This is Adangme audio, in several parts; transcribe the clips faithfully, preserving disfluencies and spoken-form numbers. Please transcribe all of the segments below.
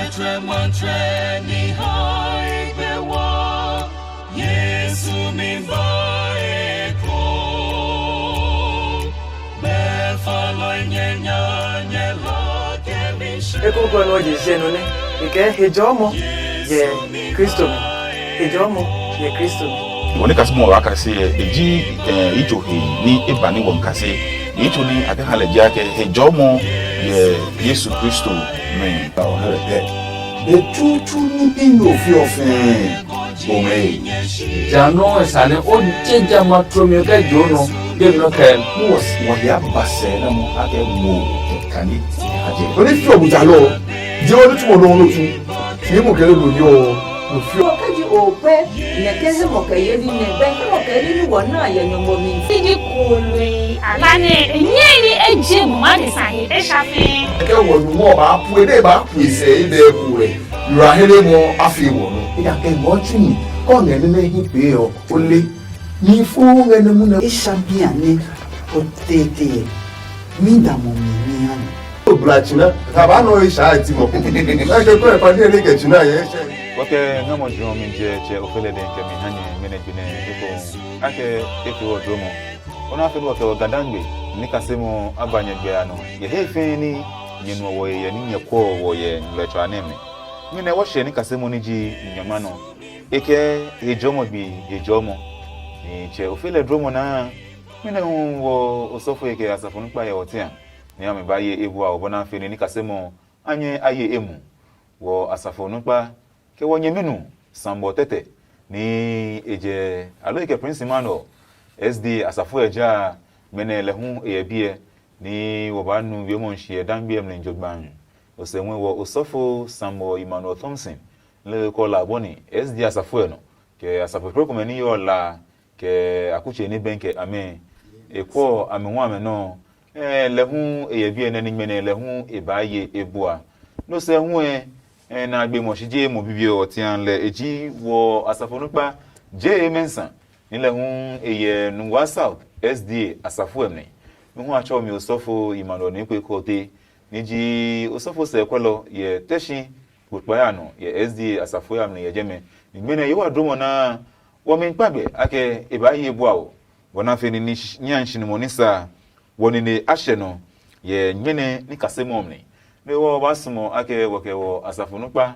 Trɛmɔtrɛ ni hae be wa, Yesu mi ba eko. Be falɔi nyɛ nya nyɛ la kɛ mi she. Ekrɔnkɔ nɔ je se nɔ ne, e kɛ he jɔmɔ yɛ Kristo mi. He jɔmɔ yɛ Kristo mi. Wɔ ni kasi mɔ wa kasi yɛ, e ji, eh, itso he ni e ba ni wɔ kasi. Ni itso ni a kɛ ha lɛ ji a kɛ he jɔmɔ yɛ Yesu Kristo mi. Ba o ha lɛ pɛ. Be tutu ni bi no fi ɔ fɛɛ. O mɛ e. Ja nɔ e sa ne o je ja ma tro mi kɛ jo nɔ. Be nɔ kɛ. Ni wɔ wɔ ya ba sɛ na mo a kɛ mo kɛ kani. A je. O ni fi o bu ja lɔ. Je o ni tu mo nɔ no tu. Ni mo kɛ le lo yo. Mo fi o. Kɛ ji o pɛ. Nɛ kɛ he mɔ kɛ ye ní nɛ bɛ he mɔ kɛ ye ní ní wɔ náà yɛ nyɔngmɔ mi. Sidi kului ala nɛ e nyɛe ní e je muma de sa he e sha fɛɛ. Kɛ wɔ nu mɔ ba pue ne ba pue sɛ e dɛ pue. Yura he ne mɔ a fe wɔ no. E da kɛ ngɔ tsu mi kɔ ngɛ ne ne hi pe ɔ o le. Mi fo ngɛ ne mu na. E sha bia ne o tete. Mi da mo mi mi ha ni. O bla tsina, ka ba nɔ e sha e ti mɔ ko. Na ke ko e pa ne ne ke tsina ye. Wɔkɛ ngamɔ jɔmi jɛ tsɛ ofele den kɛ mi ha nyɛ mɛnɛ gbi nɛ eko. Akɛ efi wɔ dro mɔ. Ona fe wɔ kɛ wɔ gadangbe ni kase mɔ aba nyɛ gbɛ a nɔ. Ye he fe ni nyɛ nuɔ wɔ ye ni nyɛ kɔ wɔ ye ngmlɛ tsɔ a nɛ mi. Mi nɛ wɔ hyɛ ni kase mɔ ni ji nyɔma nɔ. E kɛ he jɔmɔ gbi he jɔmɔ. Ni tsɛ ofele dro mɔ na. Mi nɛ hu wɔ osɔfo ye kɛ asafo nukpa yɛ wɔ tia. Ni a mi ba ye e bua wɔ bɔ na fe ni ni kase mɔ. A nyɛ a ye e mu. Wɔ asafo nukpa kɛ wɔ nyɛminu sambɔ tɛtɛ ni e jɛ alo e kɛ prince man ɔ. S D A asafo ɛ ja mɛnɛ lɛ hu e yɛ biɛ ni wɔ ba nu wiemɔ shi ɛ dangbi ɛ mlɛ jogban. O sɛ ngwe wɔ osɔfo sambɔ Emmanuel Thompson lɛ kɔ la bɔni S D A asafo ɛ nɔ kɛ asafo kro komɛ ni yɔ la kɛ akutsɛ ni bɛn kɛ amɛ. E kpɔ amɛ hu amɛ nɔ. Ɛ lɛ hu e yɛ biɛ nɛ ni gbɛnɛ lɛ hu e baa ye e bua. No sɛ hu ɛ ɛ na gbe mɔ shi je mo bibiɛ ɔ tian lɛ e ji wɔ asafo nukpa je e mɛnsa ni lɛ hu e yɛ nungwa south S D A asafo ɛmɛ. Mi hu a tsɔ mi osɔfo Emmanuel ni kpe kɔ te ni ji osɔfo sɛ kwɛlɔ yɛ tɛshi kpokpa ya nɔ yɛ S D A asafo ya mli yɛ jɛmɛ. Ni gbɛnɛ yewa dromɔ na wɔmi kpagbe akɛ e ba ye bua o. Bɔ na fe ni ni nya nshi mo ni sa wɔ ni ne a hyɛ nɔ yɛ nyɛnɛ ni kase mɔ mli. Me wɔ ba sumɔ akɛ wɔ kɛ wɔ asafo nukpa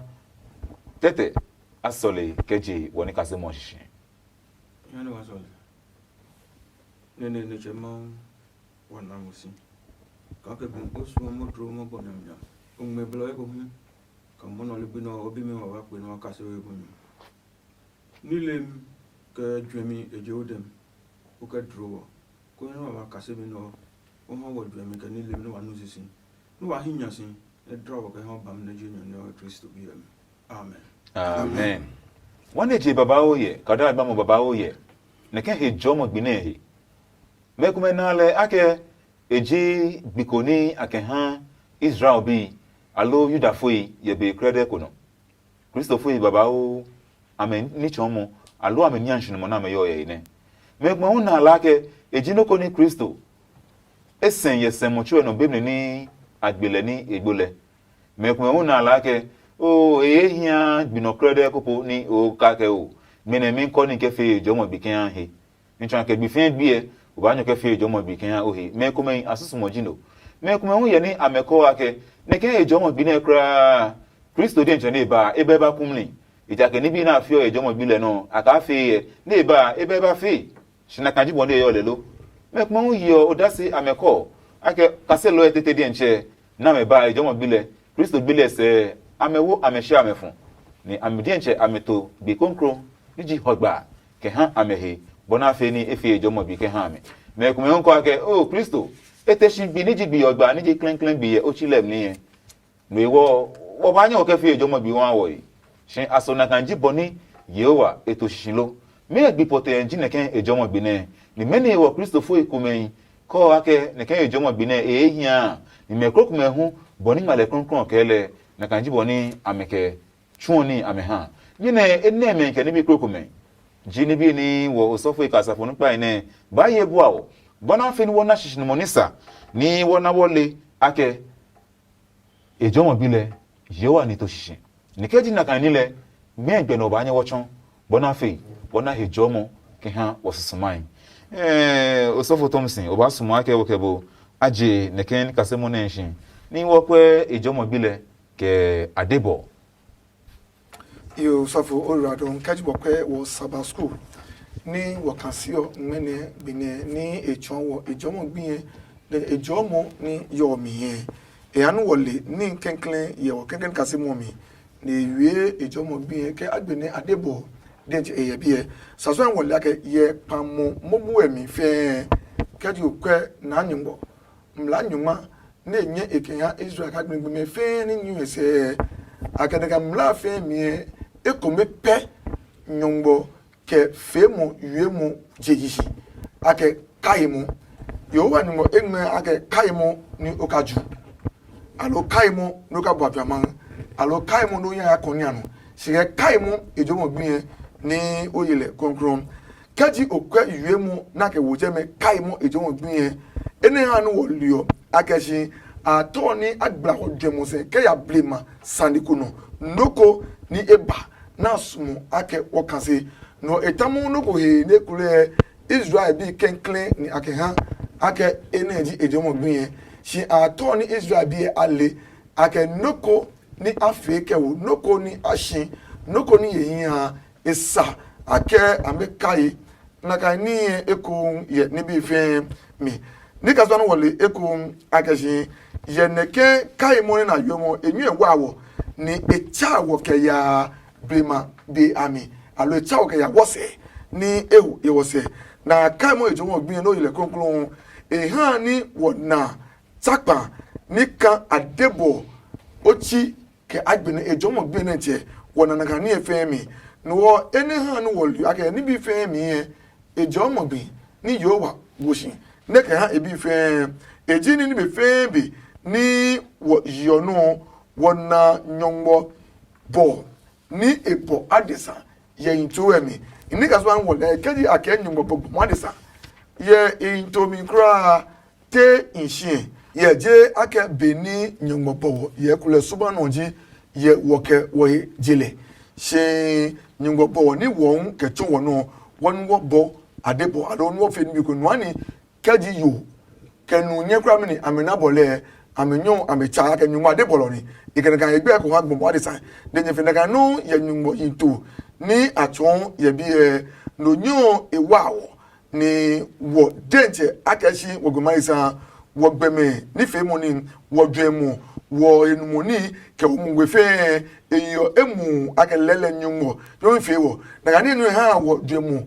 tɛtɛ a sɔle kɛ je wɔ ni kase mɔ shishi. Nyɛnɛ wa sɔle. Nene ne tsɛ Mawu wa na mo si. Kake gun o suɔ mo dro mo bɔ nyamnya. O ngmɛ blɔ eko hu. Ka mo nɔ ligbi nɔ o bi mi wa wa kpe nɔ kase we gu nyuma. Nilem kɛ juɛmi e je o dɛm, o kɛ dlo wɔ, konɛ nɛ wa ma kasemi nɛ ɔ, o ha wɔ juɛmi kɛ nilem nɛ wa nu sisi, nɛ wa hi nya si, nɛ dla wɔ kɛ ha o bami nɛ je nyɔ nɛ ɔ Kristo bi ɔ mi. Amen. Amen. Wane je babauu yɛ, kɛ ɔ daa gba mo babauu yɛ, nɛ kɛ he jɔɔ mo gbi nɛ he. Mɛ komɛ na lɛ akɛ e ji gbi ko nɛ a kɛ ha Israel bi, aloo Yudafoi yɛ be krɛdɛ ko nɔ. Kristofoi babauu, amɛ ní tsɔɔmɔ, aloo amɛ nianshinimɔ nɛ amɛ yɔɔ yɛ he nɛ. Mɛ ngmɔ hu na hlaa ke e ji nɔ́ ko ní Kristo e sɛ yɛ sɛmɔ tsuɛ nɔ be mli ní a gbe lɛ ní e gbo lɛ. Mɛ ngmɔ hu na hlaa ke, oo, e ye hia gbi nɔ krɛdɛɛ koko ní o kake o, gbenɛ mi kɔ ní kɛ fee jɔmɔ gbi kɛ ha he. Nitsɔ kɛ gbi fɛɛ gbiɛ, o baa nyɔ kɛ fee jɔmɔ gbi kɛ ha o he. Mɛ komɛ a susumɔ ji no. Mɛ komɛ hu yɛ ní amɛ kɔɔ a kɛ, nɛ kɛ he jɔmɔ gbi nɛ kulaa, Kristo diɛntsɛ nɛ e ba a, e bɛ ba kumli. Ejakaa ní bi nɛ a feɔ he jɔmɔ gbi lɛ nɔ́, a kaa fee hyɛ, nɛ e ba a, e bɛ ba fee. Shi na kaa ji bɔ nɛ e yɔ lɛ lo? Mɛ komɛ hu yeɔ odase amɛ kɔɔ, a kɛ kaselɔɛ tete diɛntsɛ, nɛ amɛ ba he jɔmɔ gbi lɛ, Kristo gbi lɛ sɛɛ, amɛ wo amɛ sha amɛ fɔ, nɛ a mi diɛntsɛ a mi to gbi kɔnkɔn ní ji hɔgba kɛ ha amɛ he, bɔ nɛ a fee ní e fee jɔmɔ bi kɛ ha amɛ. Mɛ komɛ hu kɔ a kɛ, oo, Kristo, e te si gbi ní ji gbi hɔgba ní ji klɛŋklɛŋ gbi yɛ o tsi lɛ mli yɛ. No ewɔ, wɔ baa nyɛ wɔ kɛ fee jɔmɔ bi wa wɔe. Shi a so na kaa ji bɔ ní Yehowa e to sisi lo? Mɛɛ gbi pɔtɛɛ ji nɛ kɛ e jɔmɔ gbi nɛ? Ni mɛni he wɔ kristofoi komɛi kɔɔ akɛ nɛ kɛ e jɔmɔ gbi nɛ e ye hia a? Ni mɛ krokomɛ hu bɔ ní ngma lɛ krɔnkrɔn kɛɛ lɛ, na kaa ji bɔ ní amɛ kɛ tsuɔ ní amɛ ha. Nyɛ nɛ e nɛ mɛ kɛ ní bi krokomɛ ji ní bi ní wɔ osɔfoi kɛ asafo nukpai nɛ baa ye bua wɔ, bɔ nɛ a fe ní wɔ na sisi nɔmɔ ní sa ní wɔ na wɔ le akɛ e jɔmɔ gbi lɛ. Yehowa ni to sisi. Ni ke ji na kan ni lɛ, gbɛ gbɛ nɔ ba nyɛ wɔtsɔ, bɔ na fe, bɔ na he jɔmɔ ke ha wɔ susumae. Eh, osɔfo Thompson, o ba suma ke wo ke bo, aje ne ke ni kase mo ne shi. Ni wɔ kwe e jɔmɔ gbi lɛ ke adebɔ. Yo, sɔfo Oluradon, kɛ ji bɔ kɛ wɔ Sabbath school ni wɔ kasi ɔ ŋmɛnɛ binɛ ni e tsɔɔ wɔ e jɔmɔ gbi yɛ, nɛ e jɔmɔ ni yɔ mi yɛ. E anu wɔ le ni kɛnklɛn yɛ wɔ kɛnklɛn kasi mɔ mi, nɛ e wie e jɔmɔ gbi yɛ kɛ agbe nɛ adebɔ dɛ je e yɛ biɛ. Sasɔn wɔ le akɛ yɛ kpamɔ mobu ɛ mi fɛɛ kɛ ji okwɛ na nyɔngɔ mla nyɔngma nɛ e nyɛ e kɛ ha Israel ka gbingbi mɛ fɛɛ ní nyu e sɛɛ. A kɛ dɛ kɛ mla fɛɛ miɛ ekomɛ pɛ nyɔngbɔ kɛ feemɔ yuemɔ je yiyi. A kɛ kaimɔ. Yehowa nyɔngbɔ eŋmɛ a kɛ kaimɔ ní o ka ju, aloo kaimɔ ní o ka bua jua maŋ, aloo kaimɔ ní o nya ya kɔni a nɔ. Si kɛ kaimɔ e jɔmɔ gbi yɛ ní o ye lɛ krɔnkrɔn. Kɛ ji okwɛ yuemɔ nɛ a kɛ wo jɛmɛ kaimɔ e jɔmɔ gbi yɛ, enɛ ha nɛ wɔ li ɔ, a kɛ si a tɔ ní a gbla hɔ juɛmɔ sɛ kɛ ya blema sane ko nɔ. Nɔ́ ko ní e ba nɛ a sumo a kɛ wɔ kase. Nɔ e ta mɔ nɔ́ ko he nɛ kulɛ Israel bi kɛnklɛn ni a kɛ ha a kɛ enɛ ji e jɔmɔ gbi yɛ. Si a tɔ ní Israel bi a le a kɛ nɔ́ ko ní a fee kɛ wo, nɔ́ ko ní a shi, nɔ́ ko ní ye hi ha e sa a kɛ amɛ kai. Nakai níhi ekohu yɛ níbi fɛɛ mi. Ní ka suɔ nɛ wɔ le ekohu a kɛ si yɛ nɛ ke kai mɔ nɛ na yo mɔ e nyuɛ wa wɔ ni e tsa wɔ kɛ ya blema be a mi, alo e tsa wɔ kɛ ya wɔsɛ ni e ho e wɔsɛ. Na kai mɔ e jɔmɔ gbi nɛ o yi lɛ krɔnkrɔn e ha ni wɔ na tsakpa ní ka adebɔ otsi kɛ agbene ejɔmɔ gbi nɛ tsɛ wɔ nana ka niɛ fɛɛ mi. No ɔ enɛ ha nɛ wɔ li akɛ nibi fɛɛ mi ɛ ejɔmɔ gbi ní Yehowa wo si nɛ kɛ ha e bi fɛɛ. E ji ní nibe fɛɛ be ní wɔ yiɔ nɔ wɔ na nyɔngmɔ bɔ ní e bɔ adesa yɛ yi too ɛ mi. Ní ka suba wɔ lɛ kɛji a kɛ nyɔngmɔ bɔ gbɔmɔ adesa yɛ e yi to mi kulaa te i siɛ. Yɛ je akɛ be ní nyɔngmɔ bɔ wɔ yɛ kulɛ suba nɔ ji yɛ wɔ kɛ wɔ he je lɛ. Se nyɔngmɔ bɔ wɔ ní wɔ hu kɛ tso wɔ nɔ wɔ ní wɔ bɔ adebɔ aloo ní wɔ fe níbi ko nuani kɛji yo kɛ nu nyɛ kura mini amɛ na bɔ lɛ amɛ nyɔ amɛ tsa kɛ nyɔngmɔ adebɔlɔ ni. E kɛ na ka e gbɛ ko ha gbɔmɔ adesa de nyɛ fe na ka nu yɛ nyɔngmɔ yi to ní a tsɔɔ yɛ biɛ no nyɔ e wa wɔ ni wɔ dɛntsɛ akɛ si wɔ gbɛma yi sa wɔ gbɛmɛ ní fe mɔ ní wɔ juɛ mɔ wɔ enumɔ ní kɛ wɔ mu we fɛɛ eyɔ emu akɛ lɛlɛ nyɔngmɔ nyɔmi fe wɔ na ka ní nu ha wɔ juɛ mɔ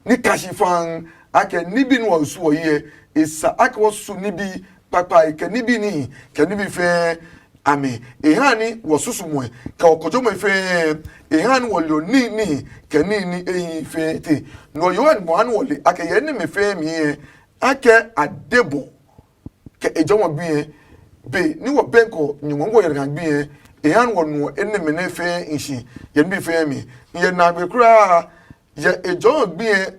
ní kasi fan akɛ níbi ní wɔ su wɔ yi ɛ e sa akɛ wɔ su níbi kpakpa kɛ níbi ní kɛ níbi fɛɛ amɛ e ha ní wɔ susumɔe kɛ wɔ kojomɔe fɛɛ e ha ní wɔ lio ní ní kɛ ní ní ehi fɛɛ te. Nɔ yohan mɔ ha ní wɔ le akɛ yɛ ní mɛ fɛɛ mi ɛ akɛ adebɔ kɛ ejɔmɔ gbi ɛ be ní wɔ bɛnkɔ nyɔngmɔ wɔ yɛrɛ kan gbi ɛ e ha ní wɔ nuɔ enɛ mɛ nɛ fɛɛ nshi yɛ níbi fɛɛ mi yɛ na gbe kulaa yɛ ejɔmɔ gbi ɛ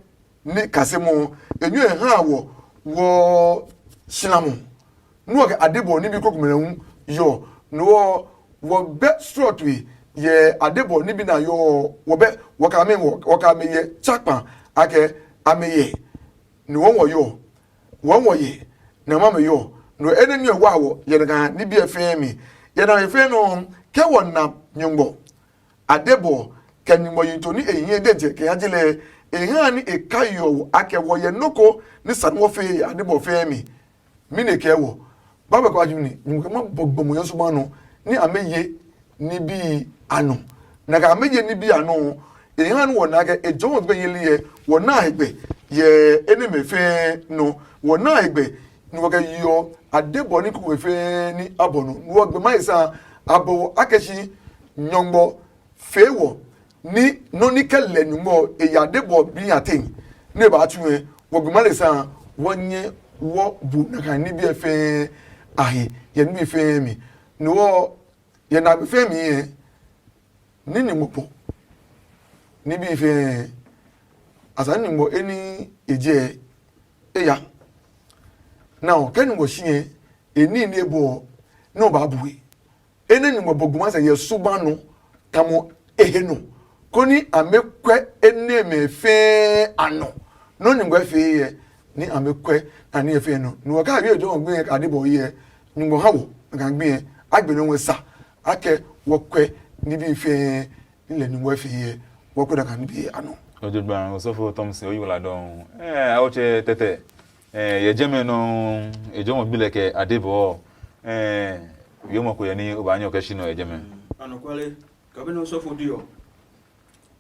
ní kasemɔ enyɔ ɛ ha wɔ wɔ sinamɔ. Nú ɔ kɛ adebɔ níbi kókó mɛ hu yɔ nú ɔ wɔ bɛ srɔtui yɛ adebɔ níbi na yɔ wɔ bɛ wɔ ka mɛ wɔ ka mɛ yɛ tsakpa akɛ amɛ yɛ ni wɔ wɔ yɔ wɔ wɔ yɛ na ma mɛ yɔ nú ɔ ɛnɛ ní ɔ wa wɔ yɛ na ka níbi ɛ fɛɛ mi yɛ na yɛ fɛɛ nɔ kɛ wɔ na nyɔngbɔ adebɔ kɛ nyumu yi to ní e hiɛ dɛ jɛ kɛ ya ji lɛ e ha ní e ka yɔ wɔ akɛ wɔ yɛ noko ní sa ní wɔ fee yɛ adebɔ fɛɛ mi. Mi ne kɛ wɔ ba bɛ kɔ aji mi ni nyumu kɛ ma bɔ gbɔmɔ yɛ suma nɔ ní a mɛ ye ní bi a nɔ na kɛ a mɛ ye ní bi a nɔ e ha ní wɔ na kɛ e jɔ wɔ gbɛ yeli yɛ wɔ na he gbɛ yɛ e ne mɛ fɛɛ nɔ wɔ na he gbɛ ní wɔ kɛ yɔ adebɔ ní kɔkɔɛ fɛɛ ní abɔ nɔ ní wɔ gbɛ ma yi sa abɔ wɔ akɛ si nyɔngbɔ fee wɔ ní nɔ ní kɛ lɛ nyumu ɔ e ya de bɔ bi nya te ní e ba tsu ɛ wɔ gbe ma le sa wɔ nyɛ wɔ bu na ka ní bi ɛ fɛɛ a he yɛ ní bi fɛɛ mi ní wɔ yɛ na bi fɛɛ mi ɛ ní nyumu kpɔ ní bi fɛɛ a sa ní nyumu ɔ e ní e jɛ e ya na ɔ kɛ nyumu ɔ si ɛ e ní ní e bɔ ɔ ní ɔ ba bu he Enɛ nyumu bɔ guma sɛ yɛ suba nɔ tamɔ ehe nɔ, koni amɛ kwɛ enɛ mɛ fɛɛ a nɔ. Nɔ nyumu fee yɛ ni amɛ kwɛ na ni fɛɛ nɔ. Nu wa ka bi jɔ gbe ka ni bɔ yɛ nyumu ha wo ka gbe a gbe no sa akɛ wɔ kwɛ ni bi fɛɛ ni lɛ nyumu fee yɛ wɔ kwɛ da ka ni bi a nɔ. Ojogban osɔfo Thompson oyi wala dɔn. Eh, a oche tete. Eh, ye jeme no, e jomo gbilɛ kɛ adebɔ. Eh, yo mo ko ye ni o ba nyɔ kɛ shi no ye jeme. Anɔkwale, kabi no sɔfo di ɔ.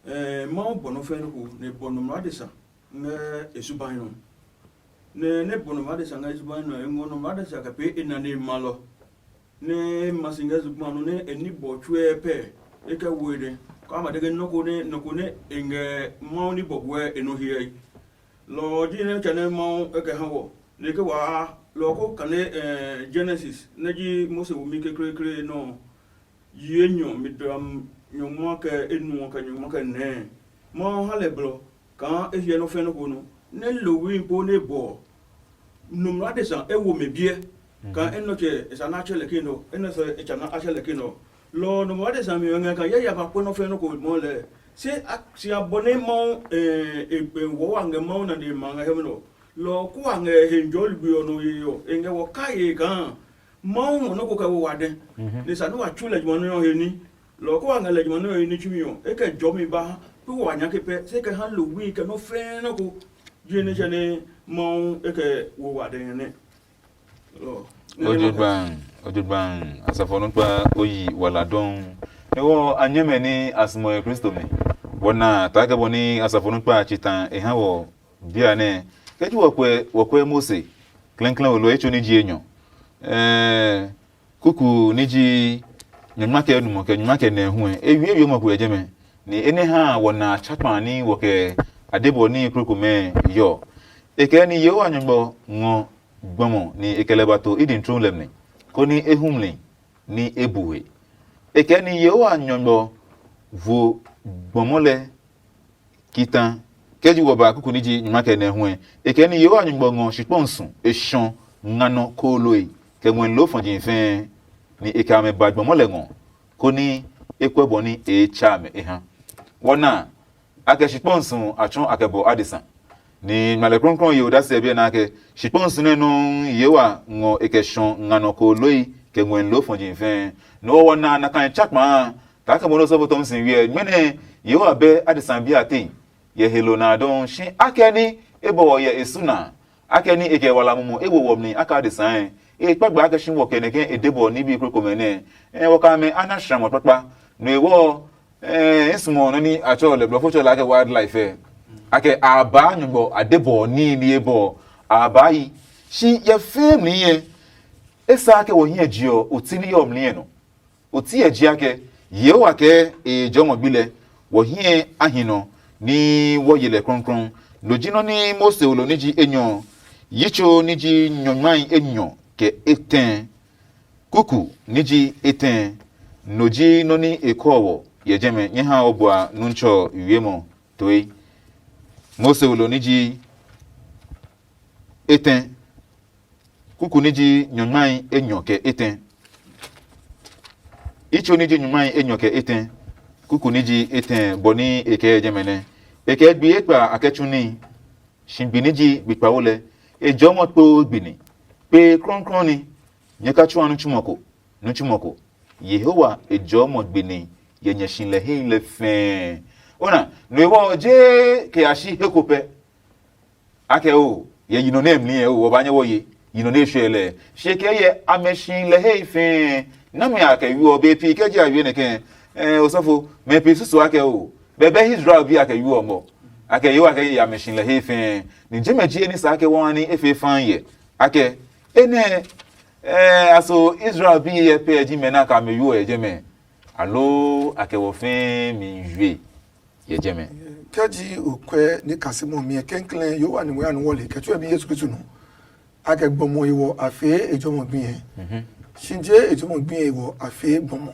Eh, Mawu bɔ nɔ fɛn ko ne bɔ nɔmlɔ adesa ngɛ e suban nɔ. Ne ne bɔ nɔmlɔ adesa ngɛ e suban nɔ, e ngɔ nɔmlɔ adesa kɛ pe e na ne ma lɔ. Ne ma si ngɛ zugba nɔ ne e ni bɔ tsuɛ pɛ e kɛ wo e dɛ. Kɔ a ma de ke nɔ ko ne nɔ ko ne e ngɛ Mawu ni bɔ buɛ e nɔ hiɛ. Lɔ ɔ ji nɛ tsɛ nɛ Mawu e kɛ ha wɔ. Ne ke waa lɔ ko kane eh, Genesis nɛ ji Mose wumi kekleekle nɔ ɔ. Yi enyɔ mi da nyɔngma kɛ enuɔ kɛ nyɔngma kɛ nɛɛ. Mawu ha lɛ blɔ kaa e hyɛ nɔ fɛ nɔ ko nɔ. Nɛ lohwi po nɛ bɔ nɔmlɔ adesa e wo mɛ biɛ. Kaa enɔ tsɛ e sa na atsɛ lɛ ke nɔ, enɔ sɛ e tsa na atsɛ lɛ ke nɔ. Lɔ ɔ nɔmlɔ adesa mi ngɛ kaa yaya ba kpɛ nɔ fɛ nɔ ko mɔ lɛ. Se a si a bɔ nɛ Mawu e e wɔ wa ngɛ Mawu na de ma ngɛ hɛ nɔ. Lɔ ɔ ko a ngɛ he njɔ ligbi ɔ nɔ ye ɔ e ngɛ wɔ ka ye kaa Mawu ngɔ nɔ́ ko kɛ wo wa dɛ. Nɛ sa nɛ wa tsu lɛ jumanɛ ɔ he ní. Lɔ ɔ kó wa ngɛ lɛ jumanɛ ɔ he ní tsumi ɔ, e kɛ jɔmi ba ha pi wa nya ke pɛ, se kɛ ha lohwi kɛ nɔ́ fɛɛ nɔ́ ko. Ji nɛ tsɛ nɛ Mawu e kɛ wo wa dɛ nɛ. Lɔ. Ojugban, ojugban, asafo nukpa oyi wala dɔn. Ewɔ anyɛmɛ ni asimɔ kristo mi. Wɔna ta kɛ bɔ ni asafo nukpa a ci tan e ha wɔ bia nɛ. Kɛ ji wɔkwɛ wɔkwɛ Mose klɛnklɛn olo etso ni ji enyɔ. Ɛɛ kuku ni ji nyɔngma kɛ numɔ kɛ nyɔngma kɛ nɛ hu ɛ e wie wiemɔ ko yɛ jɛmɛ. Ni enɛ ha wɔ na tsa kpa ni wɔ kɛ adebɔ ni krokomɛ yɔ. E kɛ ni Yehowa nyɔngmɔ ngɔ gbɔmɔ ni e kɛ lɛ ba to Eden tro lɛ mi, koni e hu mli ni e bu he. E kɛ ni Yehowa nyɔngmɔ vo gbɔmɔ lɛ kita kɛ ji wɔ ba kuku ni ji nyuma kɛ nɛ huɛ. E kɛ ni Yehowa nyɔngmɔ ngɔ shikpɔn su e shɔ nga nɔ kooloi kɛ ngɔɛ loo fɔji fɛɛ, ni e kɛ amɛ ba gbɔmɔ lɛ ngɔ, koni e kuɛ bɔ ni e tsa amɛ e ha. Wɔna a kɛ shikpɔn su a tsɔ a kɛ bɔ adesa. Ni ngmalɛ krɔnkrɔn ye odase ɛ biɛ na kɛ shikpɔn su nɛ nɔuu Yehowa ngɔ e kɛ shɔ nga nɔ kooloi kɛ ngɔɛ loo fɔji fɛɛ. Nɔ ɔ wɔna na kan tsa kpaa. Kake mo nɛ osɔfo Thomson wiɛ, gbenɛ Yehowa bɛ adesa bi a tee yɛ he lo na a dɔuu, shi akɛni e bɔ wɔ yɛ e su na, akɛni e kɛ wala mumu e wo wɔ mi aka adesa ɛ, e kpagba akɛ shi wɔ kɛ nɛ ke e de bɔ ní bi krokomɛ nɛ ɛ wɔ ka mɛ ana shramɔ kpakpa. No e wɔ ɛ e sumo nɔ ni a tsɔ lɛ blɔfo tsɔ lɛ akɛ wildlife ɛ, akɛ a ba nyugbɔ a de bɔ ní ni e bɔ a ba yi. Shi yɛ fɛɛ mi yɛ e sa akɛ wɔ hiɛ jiɔ oti ni yɔ mi yɛ nɔ. Oti ɛ ji akɛ Yehowa kɛ e jɔmɔ gbi lɛ, wɔ hiɛ a hi nɔ ni wɔ ye lɛ krɔnkrɔn. Lo ji nɔ ni Mose wo lo ni ji enyɔ, yitso ni ji nyɔngmai enyɔ kɛ etɛ, kuku ni ji etɛ. No ji nɔ ni e kɔ wɔ yɛ jɛmɛ nyɛ ha o bua nuntsɔ wiemɔ toi. Mose wo lo ni ji etɛ, kuku ni ji nyɔngmai enyɔ kɛ etɛ. Itso ni ji nyɔngmai enyɔ kɛ etɛ, kuku ni ji etɛ bɔ ni e kɛ jɛmɛ nɛ. E kɛ gbi ekpa a kɛ tsu ní, shi gbi ni ji gbi kpawo lɛ, e jɔmɔ kpoo gbi ni. Kpe krɔnkrɔn ni, nyɛ ka tsuã nitsumɔ ko, nitsumɔ ko. Yehowa e jɔmɔ gbi ni yɛ nyɛ shi lɛ hii lɛ fɛɛ. Ona, no e wɔ je kɛ ya shi he ko pɛ. Akɛ o, yɛ yi nɔ nɛ mli ɛ o, wɔ ba nyɛ wɔ ye, yi nɔ nɛ shwɛ lɛ. Shi kɛ yɛ amɛ shi lɛ he fɛɛ, na mɛ a kɛ yu ɔ be pi kɛ ji a yue nɛ kɛ, eh, osɔfo, mɛ pi susu akɛ o, bɛbɛ Israel bi akɛ yu ɔ mɔ. Akɛ yo akɛ yɛ amɛ shi lɛ he fɛɛ, ni jɛmɛ ji eni sa akɛ wɔn ani e fe fan yɛ. Akɛ, enɛ, eh, aso Israel bi yɛ pɛ ji mɛ na ka mɛ yu ɔ yɛ jɛmɛ. Aloo akɛ wɔ fɛɛ mi yue yɛ jɛmɛ. Kɛ ji o kwɛ ni kasimɔ mi kɛnklɛn Yohane wɛ anu wɔle kɛ tsuɛ bi Yesu Kristo nɔ. A kɛ gbɔmɔ yi wɔ a fee ejɔmɔ gbi yɛ. Shi je ejɔmɔ gbi yɛ wɔ a fee gbɔmɔ.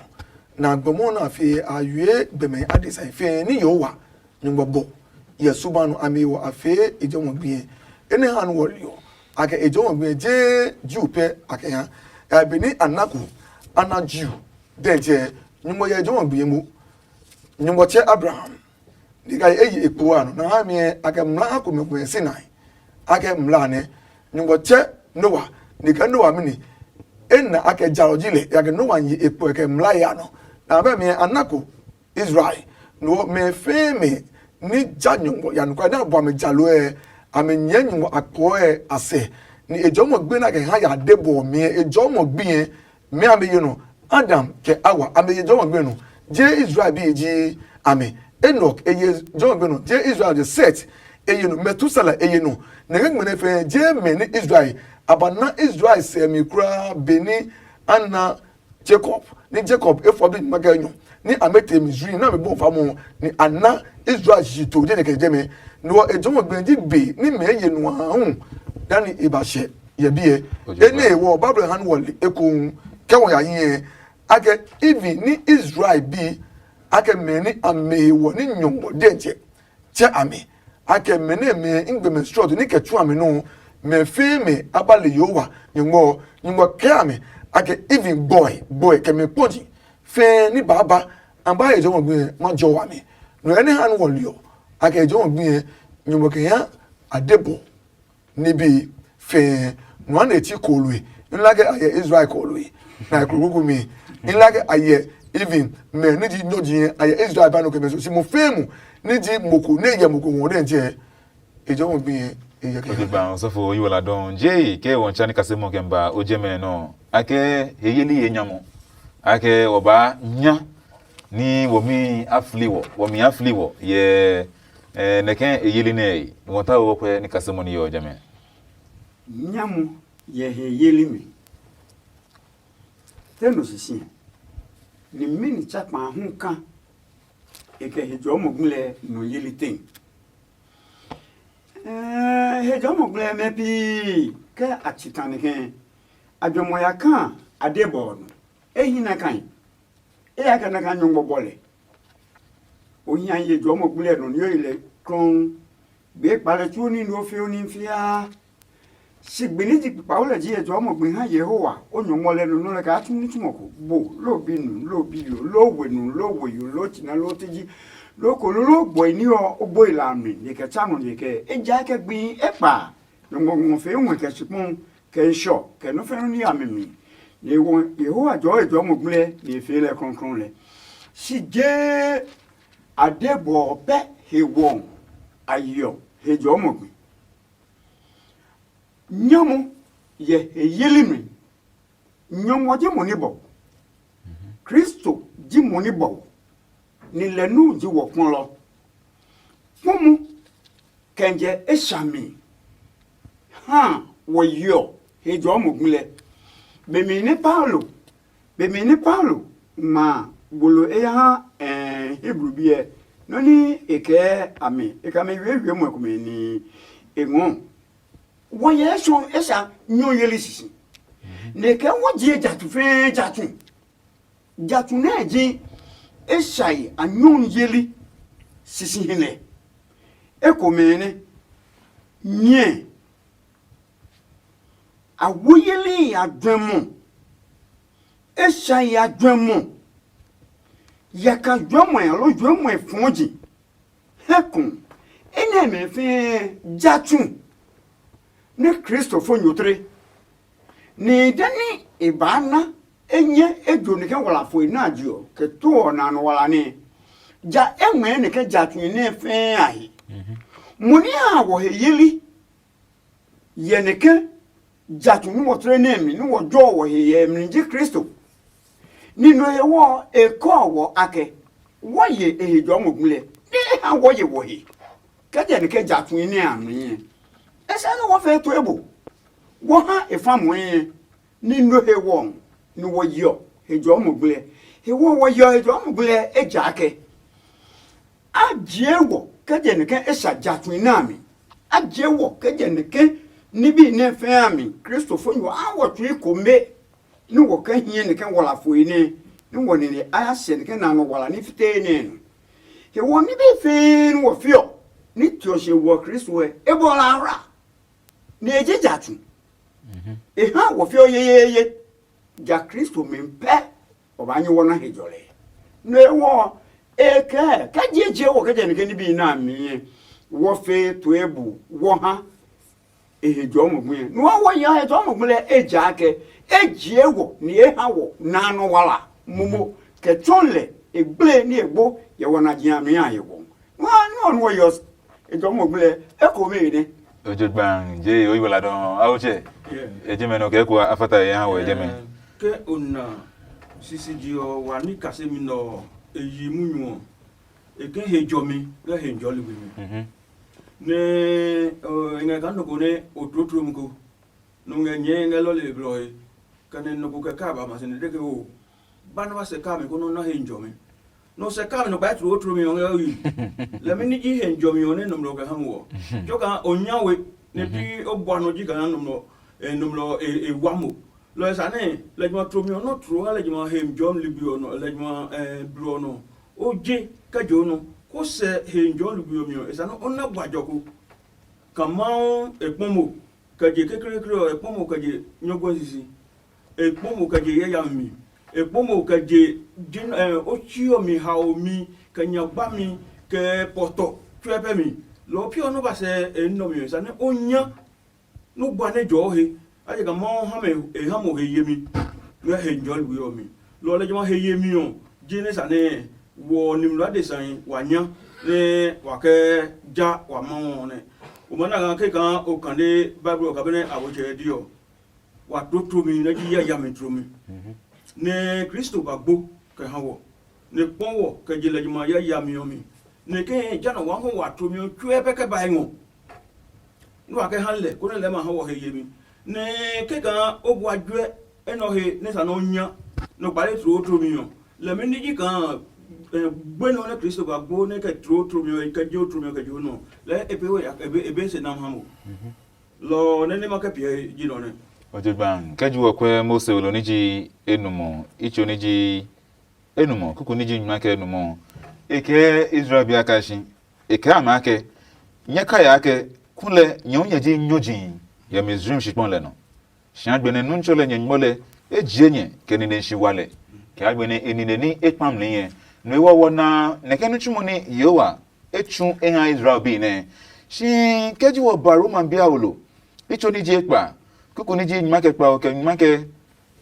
Na gbɔmɔ na fee a yue gbɛmɛ adesa fɛɛ ni Yehowa nyugbɔ bɔ yɛ suba nɔ a mi wɔ a fee ejɔmɔ gbi yɛ. Enɛ han wɔli ɔ, a kɛ ejɔmɔ gbi yɛ je Jiu pɛ a kɛ ha. Ɛ be ni a na ko a na Jiu. Dɛntsɛ, Nyuŋmɔ yɛ jɔmɔ gbi mo. Nyuŋmɔ tsɛ Abraham, ni ka ye eye ekpo a nɔ na ha mi a kɛ mla ha komɛ komɛ Sinai. A kɛ mla nɛ Nyuŋmɔ tsɛ Noa, ni kɛ Noa mi ni. Ena a kɛ jalɔ ji lɛ ya kɛ Noa yi ekpo kɛ mla ya nɔ. Na bɛ mi a na ko Israel. No mɛ fɛɛ mɛ ni ja Nyuŋmɔ ya nukwa na bua mi jalo ɛ, a mi nyɛ Nyuŋmɔ akpɔɔ ɛ a sɛ. Ni e jɔmɔ gbi na kɛ ha ya de bɔ mi ɛ, e jɔmɔ gbi ɛ. Mɛ a mi ye nɔ, Adam kɛ Awa a mi ye jɔmɔ gbi nɔ. Je Israel bi ji a mi. Enok e ye jɔmɔ gbi nɔ. Je Israel je Set e ye nɔ. Metusela e ye nɔ. Nɛ kɛ gbɛnɛ fɛ je mɛ ni Israel a ba na Israel sɛ mi kura be ni a na Jacob, ni Jacob e fɔ bi ma kɛ nyɔ ni a mɛ te mi zui na mi bɔ fa mo ni a na Israel shi to je ne kɛ je mɛ. No e jɔmɔ gbi ji be ni mɛ ye nɔ a hu dani e ba hyɛ yɛ biɛ. Ene wɔ Bible han wɔ le ekohu kɛ wɔ ya hiɛ. Akɛ even ni Israel bi akɛ mɛ ni a mɛ he wɔ ni nyɔngmɔ dɛntsɛ tsɛ a mi. Akɛ mɛ nɛ mɛ ngbe mɛ srɔt ni kɛ tsu a mi nɔ mɛ fɛɛ mɛ a ba le Yehowa nyɔngmɔ nyɔngmɔ kɛ a mi. Akɛ even gbɔe gbɔe kɛ mɛ kpɔji fɛɛ ni baa ba a ba he jɔmɔ gbe ma jɔ wa mi. No ɛni han wɔ liɔ akɛ jɔmɔ gbe nyɔngmɔ kɛ ya a de bɔ. Nibi fɛɛ nua ne ti kooloi. N la kɛ a yɛ Israel kooloi na e kukuku mi. N la kɛ a yɛ even mɛ ni ji nyɔ ji a yɛ Israel ba no kɛ mɛ so si mo fɛɛ mu ni ji mo ko ne yɛ mo ko wɔn dɛ jɛ e jɔ mo gbi e yɛ kɛ. Odi ba sɔfo yi wala dɔn je ke wɔn cha ni kase mo kɛ ba o je mɛ nɔ. Ake he yeli ye nyamo. Ake wɔ ba nya ni wɔmi afli wɔ wɔmi afli wɔ yɛ eh, nɛkɛ e yeli nɛ e wɔn ta wo kpɛ ni kasimɔ ni yɔ jɛmɛ. Nyamo yɛ he yeli mi. Te no sisi ni mi ni tsa kpa hu ka e kɛ he jɔ mo gblɛ no yeli te. Eh, he jɔ mo gblɛ mɛ pi kɛ a tsi kan nɛkɛ a jɔ mo ya ka a de bɔ no. E hi na kan. Eya kɛ na ka nyɔngbɔ bɔle. O hia ye jɔmɔ gblɛ nɔ ni o yi lɛ krɔn. Gbe kpalɛ tsuo ní nduo fio ní fiaa. Sigbi ní ji kpikpawlɛ ji yɛ jɔmɔ gbi ha Yehowa, o nyɔngmɔ lɛ nɔ nɔ lɛ kaa tsu ní tsumɔ ko. Bo, loo bi nu, loo bi yo, loo we nu, loo we yo, loo tsina, loo teji, loo ko loo loo gbɔi ní ɔ, o boi la mi, nyɛ kɛ tsa nɔ nyɛ kɛ. Ejaakɛ gbi e kpa, nyɔngmɔ ngɔ fee ngɔ kɛ shikpɔn, kɛ nshɔ, kɛ nɔ́ fɛ́nɔ ní a mi mi. Nɛ e ngɔ Yehowa jɔɔ e jɔɔ mo gblɛ, nɛ e fee lɛ krɔnkrɔn lɛ. Si je a de bɔ pɛ he wɔ a yeɔ he jɔɔ mo gbi. Nyɔmɔ yɛ he yeli mi. Nyɔmɔ ji mo ní bɔ. Kristo ji mo ní bɔ. Ni lɛ nu ji wɔ kpɔlɔ. Kpɔmu kɛjɛ e sha mi ha wɔ yeɔ he jɔɔ mo gbi lɛ. Be mi ni Paulo, be mi ni Paulo ma gbolo e ya ha eh, Hebru biɛ, nɔ ni e kɛɛ a mi, e ka mi wie wie muɛ komɛ ni e ngɔ. Wɔ yɛ sɔ e sa nyɔ yeli sisi. Ne kɛ wɔ jie jatu fɛɛ jatu. Jatu nɛ ji e sa yi a nyɔ yeli sisi hinɛ. Ekomɛ nɛ nyɛ a wo yeli ya jwɛ mɔ. E sa ya jwɛ mɔ. Yaka jwɛ mɔ ya lo jwɛ mɔ fɔji. Hɛku, enɛ mɛ fɛɛ ja tsu nɛ Kristo fo nyotre. Ni dani e baa na enyɛ ejo ni kɛ wala foi na je ɔ kɛ to ɔ na nɔ wala nɛ ja e ngmɛɛ ni kɛ ja tsu nɛ fɛɛ a he. Mo ni a wɔ he yeli yɛ ni kɛ ja tsu nɛ wɔ tle nɛ mi nɛ wɔ jɔ wɔ he yɛ mi ji Kristo. Ni nɔ he wɔ e kɔ wɔ akɛ wɔ ye e he jɔ mo gblɛ. Ni e ha wɔ ye wɔ he. Kɛ jɛ ni kɛ ja tsu nɛ a mi yɛ. E sɛ nɛ wɔ fɛ to ebo. Wɔ ha e fa mo yɛ. Ni no he wɔ ni wɔ yeɔ he jɔɔ mo gblɛ. He wɔ wɔ yeɔ he jɔɔ mo gblɛ ejaakɛ a jie wɔ kɛ jɛ nɛ kɛ e sa ja tui nɛ a mi. A jie wɔ kɛ jɛ nɛ kɛ nibi nɛ fɛɛ a mi. Kristofo nyo a wɔ tui kome ni wɔ kɛ hiɛ nɛ kɛ wala foi nɛ ni wɔ nene a ya sɛ nɛ kɛ na nɔ wala ni fitee nɛ nɔ. He wɔ nibi fɛɛ ni wɔ fiɔ ni tiɔ se wɔ Kristo ɛ e bɔ la ra. Ni e ji ja tsu. E ha wɔ fiɔ yeyeye. Ja Kristo mi pɛ O ba nyi wɔ na he jɔlɛ. No e wɔ e kɛ kɛ je je wɔ kɛ jɛ ne ke ni bi na mi. Wɔ fe to e bu wɔ ha e he jɔ mo gbe. No wɔ ya he jɔ mo gbe e ja kɛ e je wɔ ni e ha wɔ na no wala. Momo kɛ chon lɛ e gble ni e gbo ye wɔ na ji a mi a ye wɔ. Wa no no yɔ e jɔ mo gble e ko me ne. Ojo gban je o yi wala don a o che. E je me no ke ko afata ye ha wɔ e je me. Ke o na sisi ji ɔ wa ni kase mi nɔ e yi mu nyu ɔ. E ke he jɔ mi ke he jɔ ligbi mi. Mhm. Ne e ngɛ ka nɔ ko ne o tlotlo mi ko. No ngɛ nyɛɛ ngɛ lɔle blɔhi. Kɛnɛ nɔ ko kɛ ka ba ma sine de ke o ba na ba sɛ ka mi ko nɔ na he jɔ mi. No sɛ ka mi no ba tlo tlo mi ɔ ngɛ yi. Lɛ mi ni ji he jɔ mi ɔ ne nɔmlɔ kɛ ha mo ɔ. Jo ka o nya we ne pi o bua no ji ka na nɔmlɔ e nɔmlɔ e e wa mo. Lɔ e sa ne lɛ juma tlo mi ɔ nɔ tlo ha lɛ juma he jɔ mi ligbi ɔ nɔ lɛ juma e blo ɔ nɔ. O je kɛ jo nɔ ko sɛ he jɔ mi ligbi ɔ mi ɔ e sa ne o na bua jɔ ko. Ka Mawu e kpɔ mo kɛ je kekleekle ɔ, e kpɔ mo kɛ je nyɔguɛ sisi. E kpɔ mo kɛ je yayami mi. E kpɔ mo kɛ je jin ɛ o tsi ɔ mi hao mi kɛ nyagba mi kɛ pɔtɔ tsuɛ pɛ mi. Lɔ ɔ pi ɔ nɔ ba sɛ e nɔ mi ɔ, e sa ne o nya nɔ gba nɛ jɔ o he. A je ka Mawu ha mɛ e ha mo he yemi ngɛ he njɔli we ɔ mi. Lɔ ɔ lɛ jama he yemi ɔ ji nɛ sa nɛ wɔ nimlɔ adesa wa nya nɛ wa kɛ ja wa Mawu ɔ nɛ. O ma na kaa kekã o kane Bible ɔ kabenɛ a wo tsɛ di ɔ, wa tlo tlomi nɛ ji yayami tlomi. Nɛ Kristo ba gbo kɛ ha wɔ, nɛ kpɔ wɔ kɛ je lɛ juma yayami ɔ mi. Nɛ ke ja nɔ wa hɔ wa tlomi ɔ tsuɛ pɛ kɛ ba e ngɔ. Nɛ wa kɛ ha lɛ konɛ lɛ ma ha wɔ he yemi. Nɛ kekã o bua juɛ enɛ ɔ he nɛ sa nɛ o nya nɔ kpale tloo tlomi ɔ, lɛ mi ní ji kaa gbenu ɔ nɛ Kristo ba gbo nɛ kɛ tloo tlomi ɔ kɛ je o tlomi ɔ kɛ je o nɔ lɛ e pe we e be se nam ha mo. Lɔ ɔ nɛ nema kɛ piɛ ji nɔ nɛ. O je gban kɛ ju wɔ kwɛ Mose wolo ní ji enumɔ itso ní ji enumɔ kuku ní ji nyuma kɛ enumɔ. E kɛ Israel bi a ka shi e kɛ a maa kɛ nyɛ ka ya kɛ kulɛ nyɛ hu nyɛ ji nyɔji yɛ Misraim shikpɔn lɛ nɔ. Shi a gbenɛ nu tsɔ lɛ nyɛ nyɔ lɛ e jie nyɛ kɛ nine shi wa lɛ kɛ a gbenɛ e nine ní e kpa mli nyɛ. No e wɔ wɔ na nɛ kɛ nu tsumɔ ní Yehowa e tsu e ha Israel bi nɛ. Shi kɛ ji wɔ ba Roma bia wolo itso ní ji ekpa kuku ní ji nyuma kɛ kpa kɛ nyuma kɛ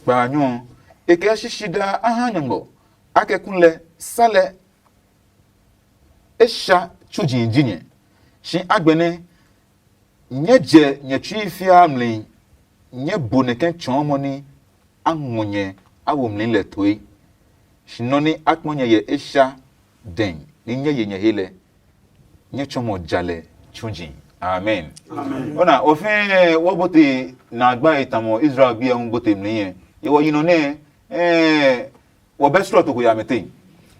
kpa nyɔ e kɛ shishi daa a ha nyɔngɔ a kɛ kulɛ sa lɛ e sha tsuji ji nyɛ. Shi a gbenɛ nyɛ jɛ nyɛ tsui fiaa mli nyɛ bo nɛ kɛ tsɔɔmɔ ní a ngɔ nyɛ a wo mli lɛ toe. Shi nɔ ní a kpɔ nyɛ yɛ e sha dɛn ní nyɛ ye nyɛ he lɛ nyɛ tsɔmɔ ja lɛ tsuji. Amen. Ona o fɛɛ wɔ bote na gba e tamɔ Israel bi ɛ hu bote mli yɛ ye wɔ yi nɔ nɛ eh wɔ bɛ srɔ to ko ya mɛ te.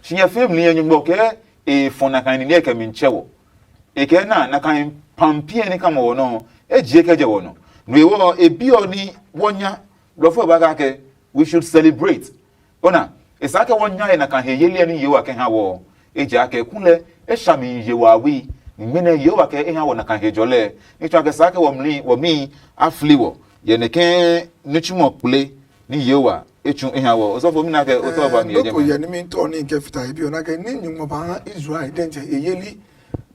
Shi nyɛ fɛɛ mli yɛ nyugbɔ kɛ e fɔ na kan ni nɛ kɛ mi tsɛ wɔ. E kɛ na na kan pam piɛ ni kamɔ wɔ nɔ e jie kɛ jɛ wɔ nɔ. No e wɔ e bi ɔ ni wɔ nya blɔfo ba ka kɛ we should celebrate. Ona e sa kɛ wɔ nya e na kan he yeli ni yewa kɛ ha wɔ. Ejaakɛ kulɛ e sha mi ye wa wi ni mɛnɛ yewa kɛ e ha wɔ na kan he jɔlɛ. Ni tsɔ kɛ sa kɛ wɔ mli wɔ mi a fli wɔ yɛ ne kɛ nitsumɔ kple ni yewa e tsu e ha wɔ. Osɔfo mi na kɛ o tɔ ba mi yɛ jɛ mɛ. Yɛ ni mi tɔ ni kɛ fita e bi ona kɛ ni nyungma ba ha Israel dɛnjɛ e yeli.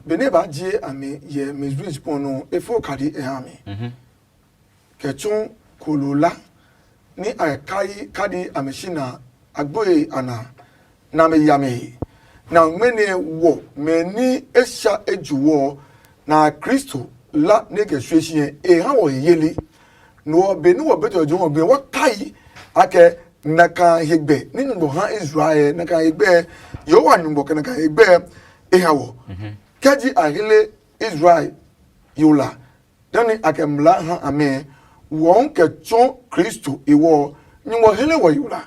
Bene ba jie ami yɛ Misraim pɔn no e fo kadi e ha mi. Kɛ tsu kolola ni a kai kadi a mi shi na a gboe a na na mi ya mi he. Na ngmɛnɛ wɔ mɛ ni e sha ejuwɔ na Kristo la ne kɛ sue shi e ha wɔ he yeli. No ɔ be ni wɔ betɔ jɔ wɔ gbe wɔ kai a kɛ na ka he gbɛ ni nyugbɔ ha Israel na ka he gbɛ Yehowa nyugbɔ kɛ na ka he gbɛ e ha wɔ. Kɛji a hele Israel yola dani a kɛ mla ha amɛ wɔɔ kɛ tsɔ Kristo e wɔ nyugbɔ hele wɔ yola.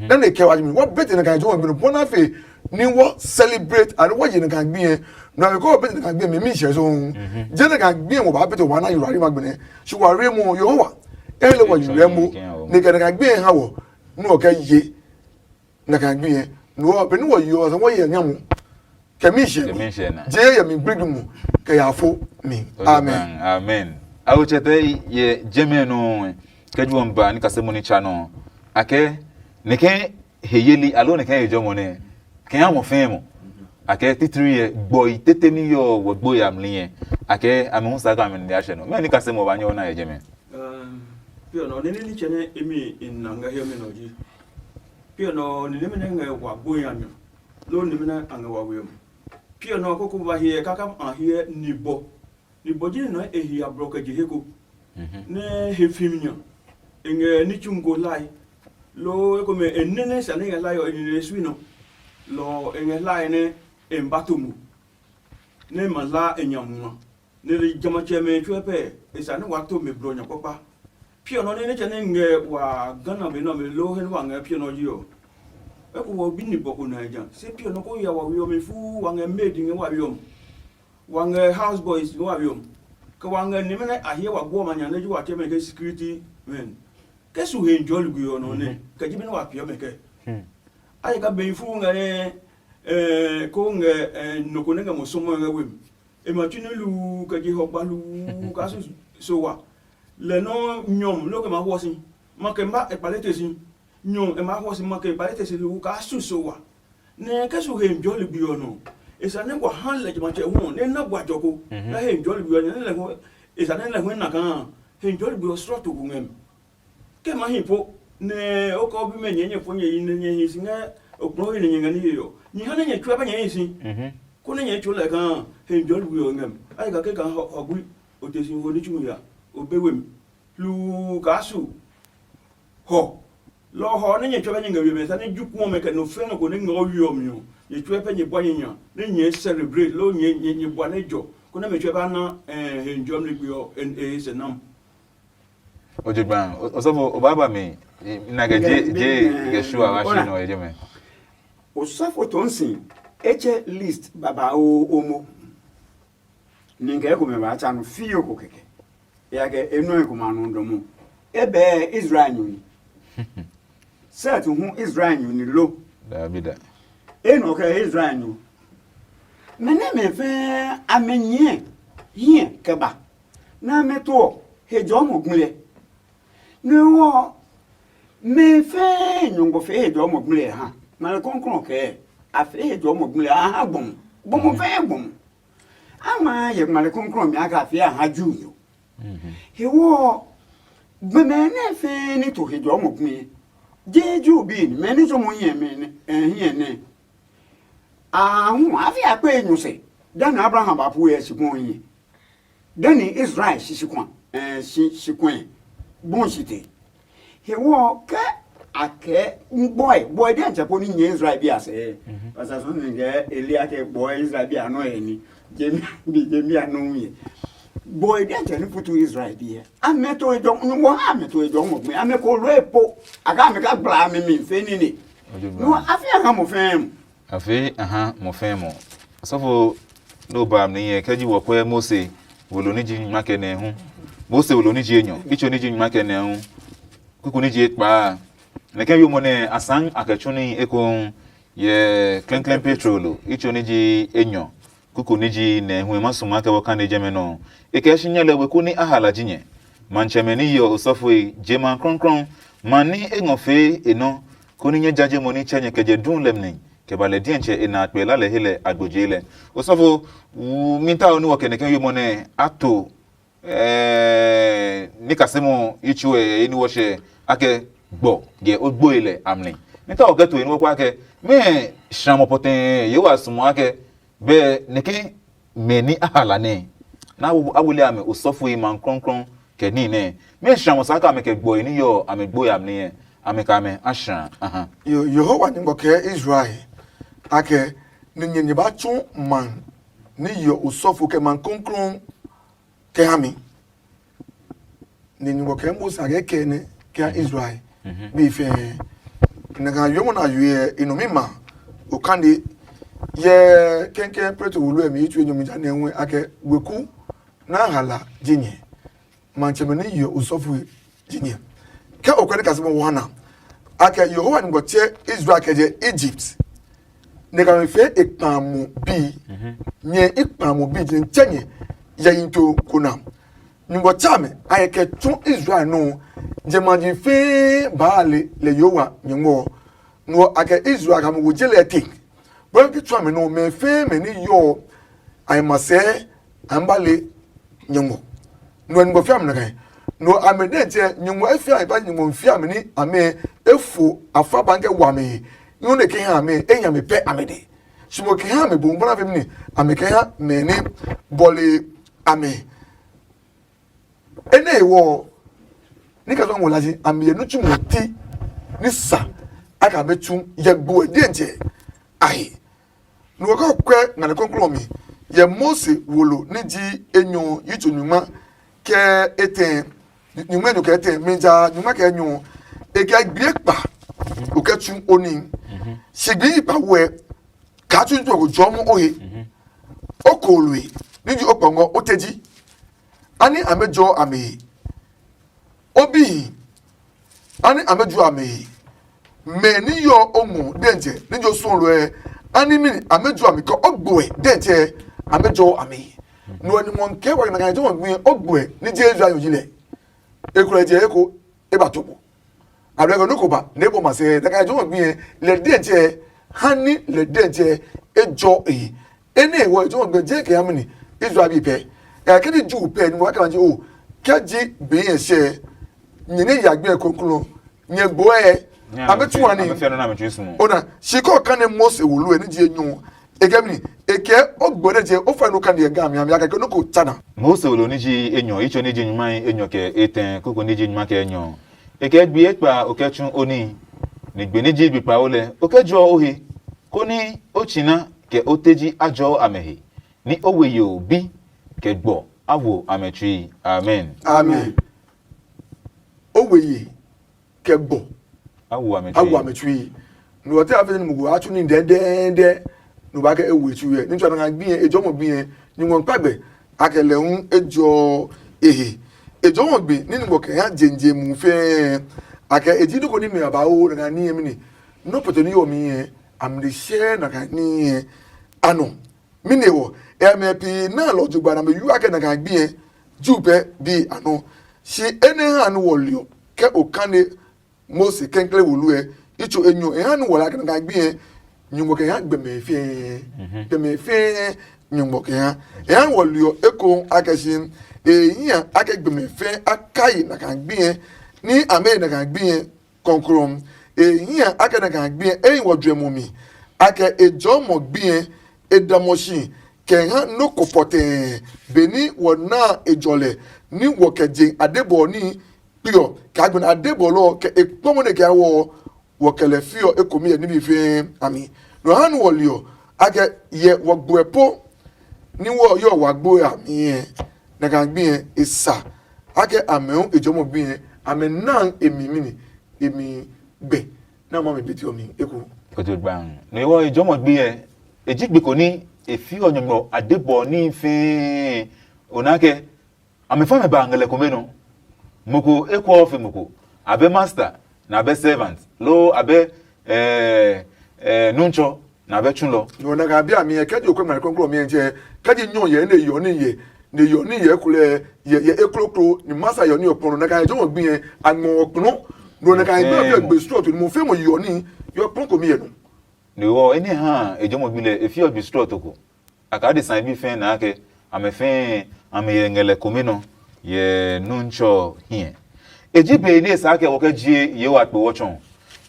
Dani kɛ wa jimi wa bete na ka jɔ wɔ gbe no bona fe ni wɔ celebrate ani wɔ ye na ka gbi yɛ. No a ko bete na ka gbi mi mi shɛ so. Je na ka gbi mo ba bete wa na yola ri ma gbe ne. Shi wa re mo Yehowa e hele wɔ yola mo ne kɛ na ka gbi ha wɔ no kɛ ye. Na ka gbi yɛ no be ni wɔ yo ɔsɛ wɔ yɛ nya mo. Kɛ mi shɛ Kɛ mi shɛ na. Je yɛ mi gbigbi mo kɛ ya fo mi. Amen. Amen. Awo chete ye jeme no kɛ ju ɔmba ni kase mo ni cha no. Akɛ ne ke he yeli aloo nɛ kɛ he jɔmɔ nɛ kɛ ha mɔ fɛɛ mɔ. A kɛ titiri yɛ gbɔi tete ní yɔ wɔ gbo ya mli yɛ. A kɛ amɛ hu sa ka mɛ ni a hyɛ nɔ. Mɛ ni ka se mɔ ba nyɔ na yɛ jɛ mɛ. Piɔ nɔ nene ní tsɛ nɛ emi na ngɛ hiɛ mi nɔ ji. Piɔ nɔ nene mi nɛ ngɛ wa gbo ya mi. Lo nene mi nɛ a ngɛ wa we mu. Piɔ nɔ koko ba hiɛ kaka a hiɛ ni bɔ. Ni bɔ ji nɔ e hi ablɔ kɛ je he ko. Nɛ he fimi nya. E ngɛ ní tsu ko lai. Lo ekomɛ e nene sa nɛ ngɛ lai ɔ e nine sui nɔ. Lɔ e ngɛ lai nɛ e ba to mo. Nɛ ma la e nya muma. Nɛ jamɛtsɛmɛ tsuɛ pɛ e sa nɛ wa to mɛ blɔ nya kpakpa. Piɔ nɔ nɛ nɛ tsɛ nɛ ngɛ wa Ghana be nɔ mɛ lo he nɛ wa ngɛ piɔ nɔ ji ɔ. Eko wɔ bi ni bɔ ko na ja. Se piɔ nɔ ko ya wa wi ɔ mi fu wa ngɛ mɛ di ngɛ wa wi ɔ. Wa ngɛ house boys ngɛ wa wi ɔ. Kɛ wa ngɛ ni mɛ nɛ a hiɛ wa gbo ma nya nɛ ji wa tsɛ mɛ ke security men. Ke su he njɔ ligbi ɔ nɔ nɛ. Kɛ ji bi nɛ wa piɔ mɛ kɛ. Ayi ka be fu ngɛ nɛ eh, ko ngɛ eh, nɔ ko nɛ ngɛ mo sɔmɔ ngɛ we mi. E ma tsu ní luu kɛ je hɔ gbaluu kaa su so wa. Lɛ nɔ́ nyɔm nɔ́ kɛ ma hwɔ si, ma kɛ ma e kpale te si. Nyɔm e ma hwɔ si, ma kɛ e kpale te si luu kaa su so wa. Nɛ ke su he njɔ ligbi ɔ nɔ, e sa nɛ wa ha lɛ jamɛ tsɛ hu ɔ nɛ na bua jɔ ko. Kɛ he njɔ ligbi ɔ nɛ lɛ hu e sa nɛ lɛ hu na kaa he njɔ ligbi ɔ srɔ to ko ngɛ mi. Ke ma hi po nɛ o kɛ o bimɛ nyɛɛ nyɛ fo nyɛ yi nɛ nyɛ hi si ngɛ okplɔɔ yi nɛ nyɛ ngɛ ní yeyɔ. Nyi ha nɛ nyɛ tsuɛ bɛ nyɛ hi si. Konɛ nyɛ tso lɛ kaa he njɔ ligbi ɔ ngɛ mi. A yi kake kaa hɔ gui o te si wo ní tsumu ya o be we mi. Hluu kaa su hɔ. Lɔ ɔ hɔ nɛ nyɛ tsuɛ bɛ nyɛ ngɛ we mɛ sa nɛ ju kuɔ mɛ kɛ no fɛ̃ nɔ ko nɛ ngɛ o we ɔ mi ɔ, nyɛ tsuɛ pɛ nyɛ bua nyɛ nya nɛ nyɛ celebrate loo nyɛ nyɛ bua nɛ jɔ konɛ mɛ tsuɛ ba na he njɔ mi ligbi ɔ e he sɛ nam. O je gban, o sɔfo o ba ba mi na kɛ je je kɛ shu a wa shi nɔ e je mɛ. Osɔfo tɔnsi etsɛ list babauu o mo. Ni kɛ ko mɛ ba tsa no fio ko kɛkɛ. Ya kɛ enɔ ko ma no dɔmɔ. E bɛ Israel nyu ni. Set hu Israel nyu ni lo. Dabi da. Enɔ kɛ Israel nyu. Mɛ nɛ mɛ fɛɛ amɛ nyɛ hiɛ kɛ ba. Na mɛ to he jɔmɔ gblɛ. Nɛ ɔ, mɛ fɛɛ nyɔngɔ fɛ he jɔmɔ gblɛ ha. Mali kɔnkɔn kɛ a fɛ he jɔmɔ gblɛ a ha gbɔmɔ. Gbɔmɔ fɛɛ gbɔmɔ. A ma yɛ mali kɔnkɔn mi a ka fɛ a ha ju yo. He wɔ gbɛmɛ nɛ fɛɛ ni to he jɔmɔ gblɛ. Je ju bi ni mɛ ni jɔmɔ hiɛ mɛ hiɛ nɛ. A hu a fi akpe nyusi. Dani Abraham ba pu yɛ si gbɔn yi. Dani Israel si si kwa, eh, si si kwa. Gbɔn si te. He wɔ kɛ a kɛ bɔɛ bɔɛ de jɛ po ni nyɛ Israel bi a sɛ. Pasa so ni kɛ Elia kɛ bɔɛ Israel bi a nɔ yɛ ni. Jemi bi jemi a nɔ yɛ. Bɔɛ de jɛ ni putu Israel bi yɛ. A mɛ to jɔ mo ha mɛ to jɔ mo gbe. A mɛ ko lo e po. A ka mɛ ka gbla mi mi fe ni ni. No a fi a ha mo fɛm. Afei aha mɔ fɛn mɔ. Sɔfo no ba mli yɛ kɛ ji wɔ kwɛ Mose wolo ni ji nyuma kɛ nɛ hu. Mose wolo ni ji enyɔ, itso ni ji nyuma kɛ nɛ hu. Kuku ni ji ekpaa. Nɛ kɛ yo mɔ nɛ asan a kɛ tsu ni eko hu yɛ klɛnklɛn Petro lo, itso ni ji enyɔ. Kuku ni ji nɛ hu e ma sumaa kɛ wɔ kane jɛmɛ nɔ. E kɛ shi nyɛ lɛ weku ni a hala ji nyɛ. Matsɛmɛ ni yeɔ osɔfoi je ma krɔnkrɔn, ma ni e ngɔ fee e nɔ, koni nyɛ jaje mo ní tsɛ nyɛ kɛ je duu lɛ mi kɛ ba lɛ diɛtsɛ e na kpɛ la lɛ he lɛ agbo jee lɛ. Osɔfo, mi ta o ní wɔ kɛ nɛ kɛ yomɔ nɛ a to ɛɛ ní kasemɔ yi tsuɛ yɛ ní wɔshɛ akɛ gbɔ yɛ o gboe lɛ amli. Mi ta o kɛ to e ní wɔkɔ akɛ mɛ shramɔ pɔtɛɛ ye wa sumɔ akɛ bɛ nɛ kɛ mɛ ní a hala nɛ na a wele amɛ osɔfoi ma krɔnkrɔn kɛ ní nɛ mɛ shramɔ sa ka amɛ kɛ gbɔe ní yɔ amɛ gboe amli yɛ amɛ ka amɛ a shra aha. Yo Yehowa ni ngɔ kɛ Israel akɛ ni nyɛ nyɛ ba tsu man ni yɔ osɔfo kɛ man krɔnkrɔn kɛ ha mi. Ni nyɛ ngɔ kɛ Mose a kɛ kɛ nɛ kɛ ha Israel bi fɛ. Na ka yɔmɔ na yue inu mi ma okande yɛ kɛnkɛn preto wulu mi yi tue nyomi ja ne hu akɛ weku na hala ji nyɛ. Matsɛmɛ ni yɔ osɔfo ji nyɛ. Kɛ okɛ ne kasi mo wana akɛ Yehowa ni ngɔ tsɛ Israel kɛ je Egypt. Ne ka mi fe ekpamu bi. Nyɛ ekpamu bi ji tsɛ nyɛ yɛ yin to kona. Nyumbɔ tsa mɛ a yɛ kɛ tsu Israel nɔ. Jɛmaji fɛɛ baa le lɛ Yehowa Nyɔngmɔ. No ɔ, a kɛ Israel kɛ a mi wo je lɛ tee. Bɔ nɛ ke tsu amɛ nɔ, mɛ fɛɛ mɛ ni yɔɔ a ma sɛɛ a ba le nyɔngmɔ. No ɔ, nyɔngmɔ fia amɛ na kai. No ɔ, amɛ dɛ tsɛ nyɔngmɔ e fia amɛ ba nyɔngmɔ fia amɛ ni amɛ e fo afa ba kɛ wa amɛ he. Nyɔngmɔ ne ke ha amɛ e nya amɛ pɛ amɛ de. Shi mo ke ha amɛ bo mo bana fe mi ni amɛ kɛ ha mɛ ni bɔle amɛ. Enɛ he wɔ ni ka sɔ ngɔ laji amɛ ye nu tsu mo ti ni sa aka be tsu ye gbo e diɛntsɛ ahi. Nu ɔ kɔ kwɛ ngane kɔnklɔn mi yɛ Mose wolo ni ji enyɔ yitso nyuma kɛ etɛ nyuma enyɔ kɛ etɛ mi ja nyuma kɛ enyɔ e kɛ gbie kpa o kɛ tsu o ni. Sigbi yi kpa wɛ kaa tsu tsu ko jɔ mo o he. O ko lui ni ji o kpɔngɔ o teji. Ani amɛ jɔ amɛ he. O bihi ani amɛ ju amɛ he. Mɛ ni yɔ o ngɔ dɛntsɛ ni jo suɔ lɔɛ ani mi amɛ ju amɛ kɛ o gbɔɛ dɛntsɛ amɛ jɔ amɛ he. No ɔ ni mɔ nkɛ wa na ka jɔ gbi o gbɔɛ ni je Israel ji lɛ. E kulɛ jɛ eko e ba to bo. Ablɛ ko noko ba ne bo ma se da ka jɔ gbi lɛ dɛntsɛ hani lɛ dɛntsɛ e jɔ e. Ene wɔ jɔ gbi je ke amini Israel bi pɛ. Ya ke ni ju pɛ ni wa ka ji o ke ji bi yɛ sɛ. Nyɛ ne ya gbi koklo nyɛ gbo ɛ. Abe tuani. Ona shi ko kane Mose wulu ɛ ni ji enyo. E kɛ mi e kɛ o gbɔ ne je o fa no kane ga mi ami aka ke no ko tsana. Mose wulu ni ji enyo icho ni ji nyuma enyo ke etɛ koko ni ji nyuma ke enyo. E kɛ gbi ekpa o kɛ tsu oni. Ni gbe ni ji gbi pa o lɛ o kɛ jɔ o he. Koni o tsina kɛ o teji a jɔ amɛ he. Ni o we yo bi kɛ gbɔ a wo amɛ tsui. Amen. Amen. O we ye kɛ gbɔ a wo amɛ a wo tsui. Amɛ tsui. Nu ɔtɛ afɛ ni mugu a tsu ni dɛdɛɛdɛ. Nu ba kɛ e we tsui yɛ ni tsua na gbi yɛ e jɔmɔ gbi yɛ ni ngɔ kpagbe a kɛ lɛ hu e jɔ e he. E jɔmɔ gbi ni ni bɔ kɛ ha jenje mu fɛɛ a kɛ e ji noko ni mɛ a ba o na ka ni yɛ mi ni no pɔtɔ ni yɔ mi yɛ a mi de hyɛ na ka ni yɛ a nɔ. Mi ne wɔ e a mɛ pi na lɔ jugba na me yu akɛ na ka gbi yɛ ju pɛ bi a nɔ. Shi ene ha ni wɔ liɔ kɛ o kane Mose kɛnkɛlɛ wulu ɛ itso enyo e ha ni wɔ la kɛ na ka gbi yɛ nyungmɔ kɛ ha gbɛmɛ fɛɛ gbɛmɛ fɛɛ nyungmɔ kɛ ha e ha ni wɔ liɔ eko akɛ shi e hia akɛ gbɛmɛ fɛɛ akayi na ka gbi yɛ ni amɛ na ka gbi yɛ kɔnklɔn e hia akɛ na ka gbi yɛ e yi wɔ juɛmɔ mi akɛ e jɔɔ mɔ gbi yɛ e damɔ shi kɛ ha nɔ ko pɔtɛɛ beni wɔ na e jɔlɛ ni wɔ kɛ je adebɔ ni kpiɔ kɛ agbɛnɛ adebɔlɔ kɛ e kpɔmɔ ne kɛ wɔ wɔ kɛ lɛ fiɔ ekomi yɛ nibi fɛɛ ami nɔ ha ni wɔ liɔ akɛ yɛ wɔ gbuɛ po ni wɔ yɔ wa gbo ya mi yɛ na ka gbi yɛ e sa akɛ amɛ hu e jɔmɔ gbi yɛ amɛ nan e mi mi ni e mi gbɛ na ma mi beti ɔ mi eko. Koto gban no ewɔ e jɔmɔ gbi yɛ e ji gbi ko ni e fiɔ nyɔngmɔ adebɔ ni fɛɛ ona kɛ Amɛ fa mɛ ba ngɛ lɛ komɛ nɔ. Mɔ ko e kɔ fe mɔ ko. Abɛ master, na abɛ servant, loo abɛ eh, eh, nuntsɔ, na abɛ tsulɔ. Nɔ na ka bia mi kɛ ji okwe mɛ kɔnkɔn mi jɛ kɛ ji nyɔ yɛ ne yɔ ni yɛ ne yɔ ni yɛ kulɛ yɛ yɛ ekloklo ni masa yɔ ni ɔkpɔnɔ na ka yɛ jɔmɔ gbi yɛ angmɔ ɔkpɔnɔ nɔ na ka yɛ gbe gbe strɔt ni mo fe mo yɔ ni yɔ kpɔn ko mi yɛ no. Ne wɔ ene ha ejɔmɔ gbi lɛ efi ɔ gbi strɔt ko. A kaa adesa bi fɛɛ naa ke amɛ fɛɛ amɛ hyɛ ngɛ lɛ kome nɔ yɛ Nuntsɔ ɔ hiɛ. E ji be nɛ e saa kɛ wɔ kɛ jie Yehowa kpe wɔ tsɔ.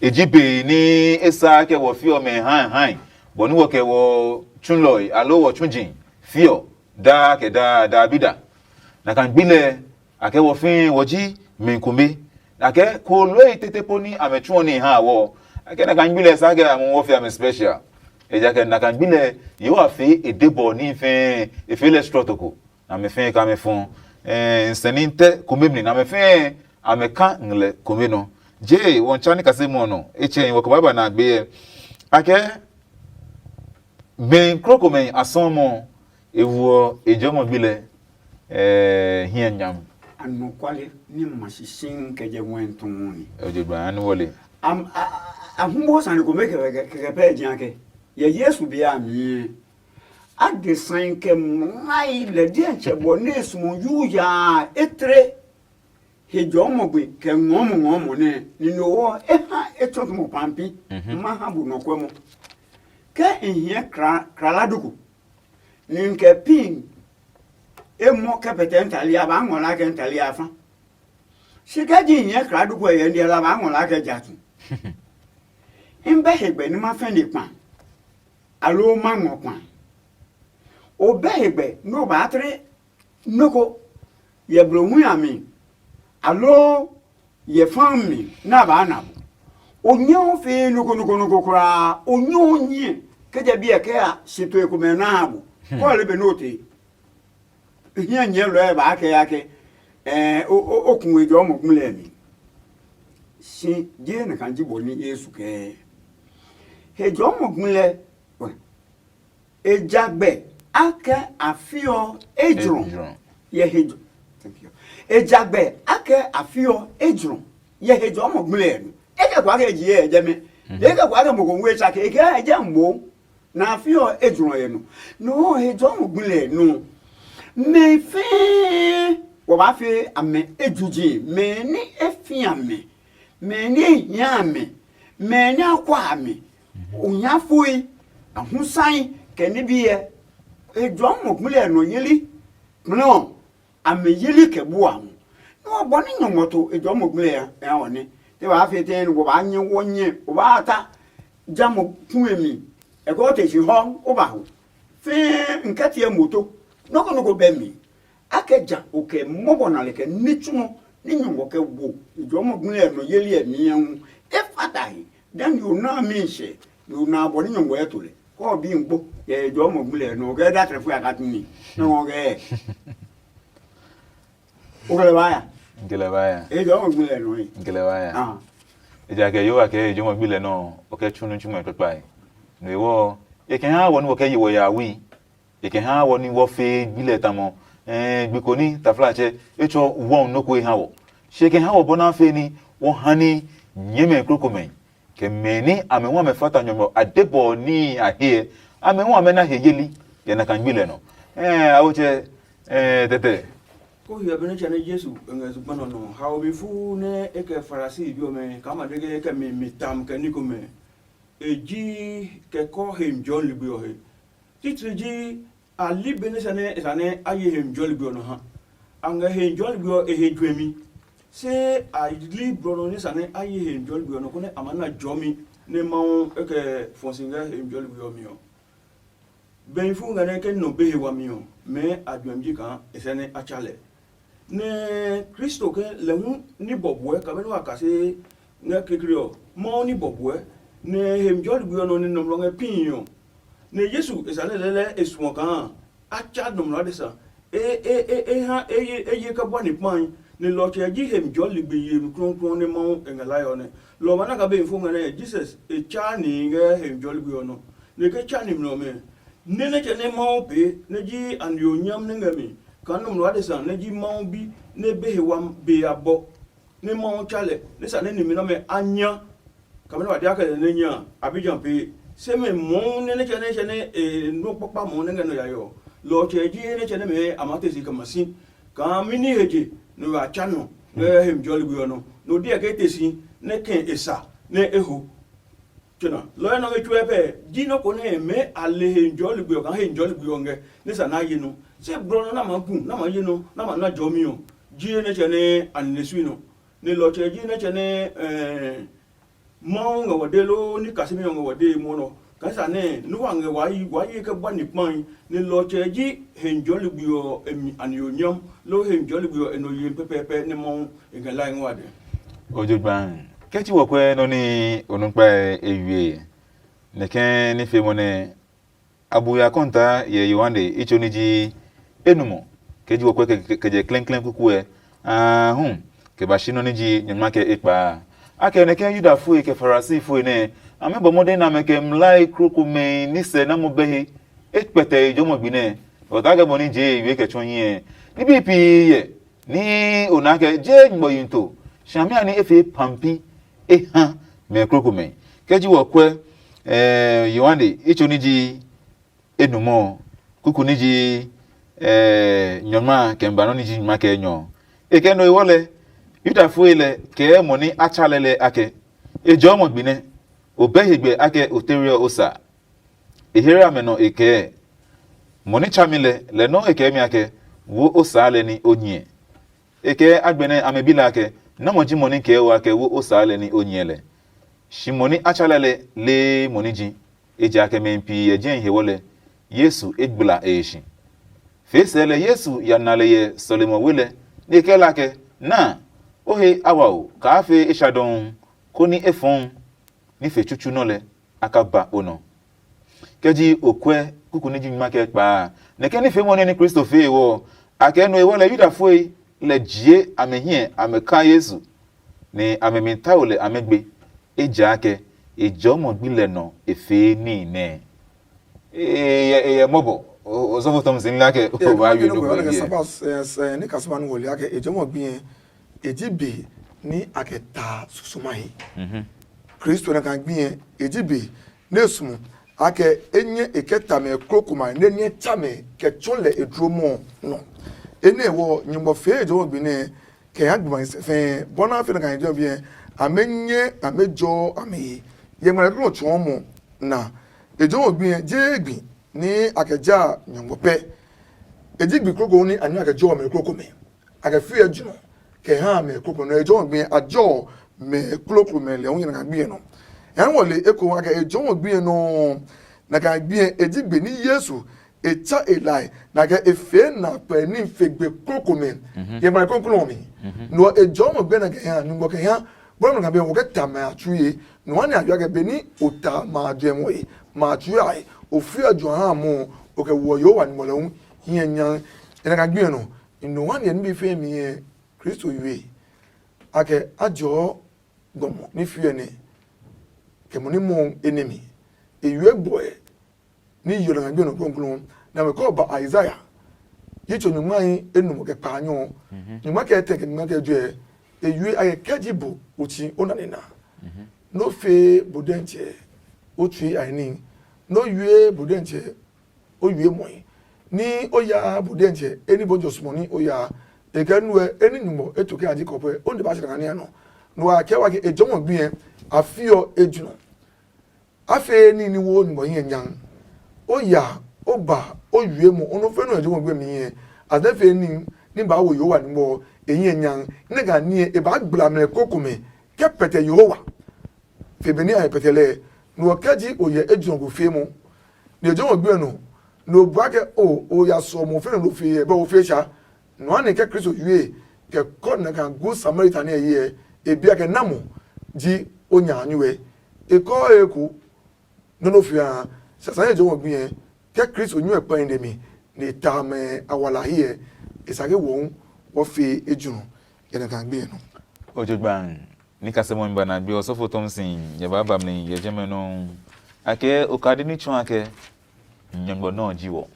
E ji be nɛ e saa kɛ wɔ fiɔ mɛ hae hae bɔ nɛ wɔ kɛ wɔ tsulɔe aloo wɔ tsuji fiɔ daa kɛ daa, daa bi da. Nakai gbi lɛ a kɛ wɔ fɛɛ wɔ ji mɛ kome. A kɛ kooloi tete po ni amɛ tsuɔ ní ha wɔ. A kɛ nakai gbi lɛ sa kɛ a mu wɔ fɛ amɛ special. Ejakaa nakai gbi lɛ Yehowa fee e de bɔ ní fɛɛ e fee lɛ strɔto ko. Na amɛ fɛɛ ka amɛ fɔ ɛɛ nsɛni tɛ kome mli na amɛ fɛɛ amɛ ka ngmlɛ kome nɔ. Je wɔn tsa ní kase mɔ nɔ etsɛ wɔ kɔ baba na gbe yɛ. A kɛ Gbɛhi krokomɛhi a sɔɔ mɔ, e wuɔ e jɔmɔ gbi lɛ ɛɛ hiɛ nyam. Anɔkwale ní ma shishiŋ kɛ jɛ wɛn tɔɔ ni. Ɛ o je gba ani wɔle. Am a a a hu bo sane komɛ kɛ kɛ kɛ pɛ jia kɛ. Yɛ Yesu be a mi. A de sane kɛ mlai lɛ diɛ tsɛ bɔ ne sumu yu ya etre. He jɔmɔ gbe kɛ ngɔɔ mo ngɔɔ mo nɛ ni no wɔ e ha e tsɔ tu mo pampi, ma ha bu nɔ kwɛ mo. Ke n hiɛ kra krala duku, ni n kɛ pin e mɔ kɛ pɛtɛ n tali a ba ngɔ la kɛ n tali a fa. Si kɛ ji n hiɛ krala duku ɛ yɛ ndiɛ la ba ngɔ la kɛ ja tu. N bɛ he gbɛ ni ma fɛ ni kpa, aloo ma ngɔ kpa. O bɛ he gbɛ nɛ o baa tle nɔ́ ko yɛ blohui a mi, aloo yɛ fam mi nɛ a baa na bo. O nyɛ o fee nɔ́ ko nɔ́ ko nɔ́ ko kulaa, o nyɛ o nyɛ kɛ jɛ biɛ kɛ ya si toe komɛ na ha bo. Kɔle be nɛ o tee. Hiɛ nyɛ lɔɛ baa kɛ ya kɛ, ɛɛ o o o kun we jɔɔ mɔ gblɛ mi. Si je na kan ji bɔ ni Yesu kɛ. He jɔɔ mɔ gblɛ. Ejagbɛ akɛ a fiɔ ejrɔ yɛ he jɔ. Thank you. Ejagbɛ akɛ a fiɔ ejrɔ yɛ he jɔ mɔ gblɛ nu. E kɛ kwa kɛ ji yɛ jɛ mɛ. E kɛ kwa kɛ mɔ ko ngue sa ke e kɛ jɛ mo. Na a fiɔ ejrɔ yɛ nu. No he jɔ mɔ gblɛ nu. Mɛ fɛɛ wɔ ba fe amɛ ejuji mɛ ni e fi amɛ. Mɛ nɛ e hia a mɛ, mɛ nɛ a kua a mɛ, ohiafoi, ahusai, kɛ ní biɛ. E jɔɔ mɔ gblɛ nɔ yeli kplɔ a mɛ yeli kɛ bua hu. Nɛ wa bɔ ní nyɔngmɔ to e jɔɔ mɔ gblɛ ya ɔ nɛ. Te waa fe tɛ nɛ wɔ baa nyɛ wɔ nyɛ o baa ta ja mɔ kue mi. Ɛ kɛ o te si hɔ o ba ho. Fɛɛ n kɛ tiɛ moto. Nɔ́ ko nɔ́ ko bɛ mi. A kɛ ja o kɛ mɔbɔ na lɛ kɛ ní tsuɔ ní nyɔngɔ kɛ wo. Ejɔɔmɔ gblɛ ɛ nɔ yeli ɛ miɛ hu. E fata he dani o na mi sɛ ni o na bɔ ní nyɔngɔ ɛ to lɛ. Kɔ bi n gbo yɛ ejɔɔmɔ gblɛ ɛ nɔ kɛ da tɛ fua ka tuni. Nɔ kɛ o kɛ lɛ ba ya. N kɛ lɛ ba ya. Ejɔɔmɔ gblɛ ɛ nɔ yi. N kɛ lɛ ba ya. Ah. Ejakaa Yehowa kɛ ejɔɔmɔ gblɛ nɔ o kɛ tsu ní tsumɔ kpakpa he. No ewɔ e kɛ ha wɔ ní wɔ kɛ yi wɔ ya wi. E kɛ haa wɔ ní wɔ fee gbi lɛ tamɔ, ɛɛ gbi ko ní taflatsɛ e tsɔ wɔɔ nɔ́ ko e ha wɔ. Se e kɛ ha wɔ bɔ nɛ a fee ní wɔ ha ní nyɛmɛ krokomɛ, kɛ mɛ ní amɛ hu amɛ fata nyɔmɔ a de bɔ níhi a he ɛ, amɛ hu amɛ na he yeli kɛ na kaa gbi lɛ nɔ. Ɛɛ awotsɛ, ɛɛ tɛtɛ. Ko hiɔ benɛ tsɛ nɛ Yesu e ngɛ zugba nɔ nɔ haomi fuu nɛ e kɛ Farisi bi ɔmɛ kaa ma de ke e kɛ mi mi tam kɛ ní komɛ. E ji kɛkɔ he mi jɔɔ ligbi ɔ he. Titri ji a li be nɛ sɛ nɛ e sa nɛ a ye he mi jɔɔ ligbi ɔ nɔ ha. A ngɛ he mi jɔɔ ligbi ɔ e he juɛmi. Se a li blɔ nɔ nɛ sa nɛ a ye he mi jɔɔ ligbi ɔ nɔ konɛ a maa na jɔɔmi nɛ Mawu e kɛ fɔ si ngɛ he mi jɔɔ ligbi ɔ mi ɔ. Bɛhi fu ngɛ nɛ ke nɔ be he wami ɔ, mɛɛ a juɛmi ji kaa e sɛ nɛ a tsa lɛ. Nɛ Kristo ke lɛ hu ní bɔbuɛ kɛ be nɛ wa kase ngɛ kekle ɔ, Mawu ní bɔbuɛ, nɛ he mi jɔɔ ligbi ɔ nɔ nɛ nɔmlɔ ngɛ pii ɔ. Nɛ Yesu e sane lɛlɛ e suɔ kaa a tsa nɔmlɔ adesa e e e e ha e ye e ye kɛ bua ni kpahi, nɛ lɔ ɔ tsɛ ji he mi jɔɔ ligbi yemi klɔuklɔu nɛ Mawu e ngɛ lae ɔ nɛ. Lɔ ɔ ma na kaa be mi fo ngɛ nɛ Jesus e tsaa nihi ngɛ he mi jɔɔ ligbi ɔ nɔ. Nɛ e ke tsa nimli ɔmɛ, nɛ nɛ tsɛ nɛ Mawu pee nɛ ji a nionyam nɛ ngɛ mi kaa nɔmlɔ adesa nɛ ji Mawu bi nɛ be he wami be abɔ nɛ Mawu tsa lɛ nɛ sa nɛ nimli nɛ ɔmɛ a nya. Kame nɛ wa dia kɛ lɛ nɛ nya a bi nya pee. Se mɛ mohu nɛ nɛ tsɛ nɛ tsɛ nɛ e nɔ kpakpa mohu nɛ ngɛ nɔ yayɔ. Lɔ ɔ tsɛ ji he nɛ tsɛ nɛ mɛ a maa te si kɛ ma si. Kaa mi ní he je nɔ ya tsa nɔ ngɛ he mi jɔɔ ligbi ɔ nɔ. Nɔ diɛ ke te si nɛ kɛ e sa nɛ e ho. Tsena lɔɛ nɔ ke tsuɛ pɛ ji nɔ ko nɛ mɛ a le he njɔ ligbi ɔ kaa he njɔ ligbi ɔ ngɛ nɛ sa na ye nɔ. Se blɔ nɔ na ma gu na ma ye nɔ na ma na jɔ mi ɔ ji nɛ tsɛ nɛ a nine sui nɔ. Nɛ lɔ tsɛ ji nɛ tsɛ nɛ ɛɛ Mawu ngɛ wɔ de loo ní kasimi ɔ ngɛ wɔ de mwɔ nɔ. Kaa sa nɛ nu wa ngɛ wa yi wa yi kɛ bua ni kpahi nɛ lɔ tsɛ ji he njɔ ligbi ɔ e mi a ni onyam loo he njɔ ligbi ɔ e nɔ yi pɛpɛɛpɛ nɛ Mawu e ngɛ lai ngɔ wa dɛ. Ojogbaŋ, kɛ tsi wɔ kuɛ nɔ ní o nukpae e wie, nɛ kɛɛ ní fe mɔ nɛ a bu ya kɔnta yɛ Yohane itso ní ji enumɔ, kɛ ji wɔ kuɛ kɛ jɛ klɛŋklɛŋ kukuɛ aahu kɛ ba shi nɔ ní ji nyɔngma kɛ ekpa a. A kɛ nɛ kɛ Yudafoi kɛ Farisifoi nɛ amɛ bɔ mɔdɛn nɛ amɛ kɛ mlai krokomɛi ní sɛ na mo bɛ he e kpɛtɛ e jɔmɔ gbi nɛ, ɔ ta kɛ bɔ ní jee e wie kɛ tsɔ hiɛ ní bipi yɛ. Ní o na kɛ je gbɔyi to shami a ní e fee pampi e ha mɛ krokomɛ. Kɛ ji wɔ kuɛ eh, Yohane itso ní ji enumɔ kuku ní ji eh, nyɔngma kɛ ba nɔ ní ji nyɔngma kɛ nyɔ. E kɛ no ewɔ lɛ Yudafoi lɛ kɛɛ mɔ ní a tsa lɛ lɛ akɛ Ejɔɔmɔ gbi nɛ, o bɛ hegbɛ akɛ o tereɔ o sa. E here amɛ nɔ e kɛɛ, mɔ nɛ tsami lɛ, lɛ nɔuu e kɛɛ mi akɛ, wo o saa lɛ ní o nyɛ. E kɛɛ agbɛnɛ amɛ bi lɛ akɛ, nɔ́ mɔ ji mɔ nɛ kɛɛ o akɛ wo o saa lɛ ní o nyɛ lɛ. Shi mɔ nɛ a tsa lɛ lɛ lee mɔ nɛ ji, ejakaa mɛ pii yɛ jɛhi hewɔ lɛ, Yesu e gbla e he si. Fee sɛɛ lɛ Yesu ya na lɛ yɛ sɔlemi ɔ we lɛ, nɛ e kɛɛ lɛ akɛ, naa, o he awao kaa fee e sha dɔuu, konɛ e fɔɔ ní fe tsutsu nɔ́ lɛ a ka ba o nɔ. Kɛ ji o kuɛ kuku ní ji nyuma kɛ kpaa, nɛ ke ní fee mɔ nɛ ní Kristo fee ɔ, a kɛ nɔ e wɔ lɛ Yudafɔi lɛ jie amɛ hiɛ amɛ ka Yesu, nɛ amɛ mi tao lɛ amɛ gbe, ejaakɛ e jɔɔmɔ gbi lɛ nɔ e fee níhi nɛ. E yɛ e yɛ mɔbɔ. Ozɔfo tɔm si nla kɛ o ba wi no ba ye. Sabas ni kasuma no wòle akɛ e jɔɔmɔ gbi yɛ e ji be ni a kɛ ta susuma he. Kristo na kan gbi yɛ e ji be ne sumu akɛ e nyɛ e kɛ ta mɛ kroko ma ne nyɛ tsa mɛ kɛ tsɔ lɛ e dro mɔ nɔ. Ene wɔ nyumbɔ fee e jɔɔmɔ gbi nɛ kɛ ha gbi ma sɛ fɛɛ bɔna fe na kan jɔ biɛ amɛ nyɛ amɛ jɔ amɛ ye. Yɛ ngmɛlɛ krɔ tsɔɔ mɔ na e jɔɔmɔ gbi yɛ je gbi ni a kɛ ja nyɔngbɔ pɛ. E ji gbi kroko ni a nyɛ a kɛ jɔ mɛ kroko mɛ. A kɛ fi ɛ junɔ kɛ ha mɛ kroko nɔ e jɔɔ gbi a jɔ mɛ kroko mɛ lɛ hu yɛ na gbi nɔ. Ɛn wɔ le eko a kɛ e jɔɔ gbi nɔ na ka gbi e ji gbe ni Yesu e tsa e lai na kɛ e fee na pɛ ni fe gbe kroko mɛ. Yɛ ma kroko mi. Nɔ e jɔɔ mɔ gbe na kɛ ha nyugbɔ kɛ ha bɔ na ka bi wo kɛ ta mɛ a tsu ye. Nɔ wa ni a jɔ kɛ be ni o ta ma a jɛ mo ye ma a tsu ya ye o fi a jɔ ha mo o kɛ wɔ yo wa ni mo lɛ hu hiɛ nya. Ena ka gbi nɔ. Nɔ wa ni e nibi fɛɛ mi yɛ Kristo yue. A kɛ a jɔɔ gbɔmɔ ní fiɛ nɛ kɛ mo ní mɔ e nɛ mi. E yue gbɔɛ ní yɔ na gbɛ nɔ klɔnklɔn na mɛ kɔ ba Isaiah. Yi tso nyuma yi enumɔ kɛ kpa nyɔ. Nyuma kɛ tɛ kɛ nyuma kɛ jɔɛ. E yue a kɛ kɛ ji bo o tsi o na nɛ na. No fe bo dɛntsɛ o tsui a ní. No yue bo dɛntsɛ o yue mɔe. Ni o ya bu dɛntsɛ eni bo jɔ sumɔ ni o ya e kɛ nu ɛ eni nyumbɔ eto kɛ aji kɔpɛ o ne ba sira ni ano. No a kɛ wa ke e jɔmɔ gbiɛ a fiɔ e junɔ. A fe ni ni wo nyumbɔ hiɛ nyang. O ya o ba o yue mo o no fe no e jɔmɔ gbiɛ mi hiɛ. A ne fe ni ni ba wo yo wa ni mo e hiɛ nyang. Ne ga ni e ba gbla mɛ koko mɛ kɛ pɛtɛ Yehowa. Fe benɛ a he pɛtɛ lɛɛ, nɔ ɔ kɛ ji o hyɛ ejuɔ ko fee mɔ. Ni e jɔmɔ gbiɛ nɔ, nɔ o bua kɛ o o ya sɔ mo fɛnɛ lo fee ɛ bɛ o fee sha. Nɔ ha ni kɛ Kristo yue kɛ kɔ nɛ ka gu Samaritan ɛ hyɛ e bia kɛ na mo ji o nya a nyuɛ. E kɔɔ e ko nɔ́ nɔ fia a sasa ye jɔmɔ gbiɛ kɛ Kristo nyuɛ kpɛi nɛ mi ni ta mɛ a wala hiɛ e sa ke wɔ hu wɔ fee ejunɔ kɛ nɛ ka gbiɛ nɔ. Ojogban ni kasɛmɔ mi ba na gbe ɔsɔfo Thompson yɛ ba ba mli yɛ jɛmɛ nɔ. Akɛ okadi ni tsɔ akɛ nyɔngbɔ nɔ ji wɔ.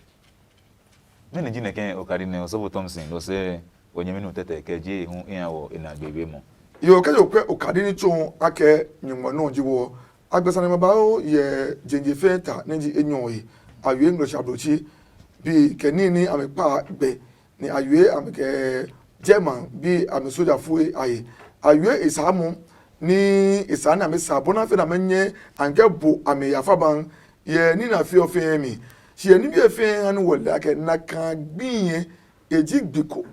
Mɛni ji nɛ kɛ okadi nɛ ɔsɔfo Thompson lɔ sɛ onyɛmi nu tɛtɛ kɛ je hu iya wɔ ina gbe we mɔ. Yo kɛ yo kwɛ okadi ni tsɔ akɛ nyɔngbɔ nɔ ji wɔ. Agbɛsa nɛ ma ba o yɛ jenje fɛ ta ne ji enyɔ yi. A yue nglo shablochi bi kɛ ni ni ame kpa gbɛ ni a yue a mi kɛ German bi a mi soja fue a yi. A yue e sa mo ni e sa na mi sa bona fe na me nye an ke bo a mi ya fa ban ye ni na fi o fe mi. Si ye ni bi e fe han wo la ke na ka gbi ye e ji gbi ko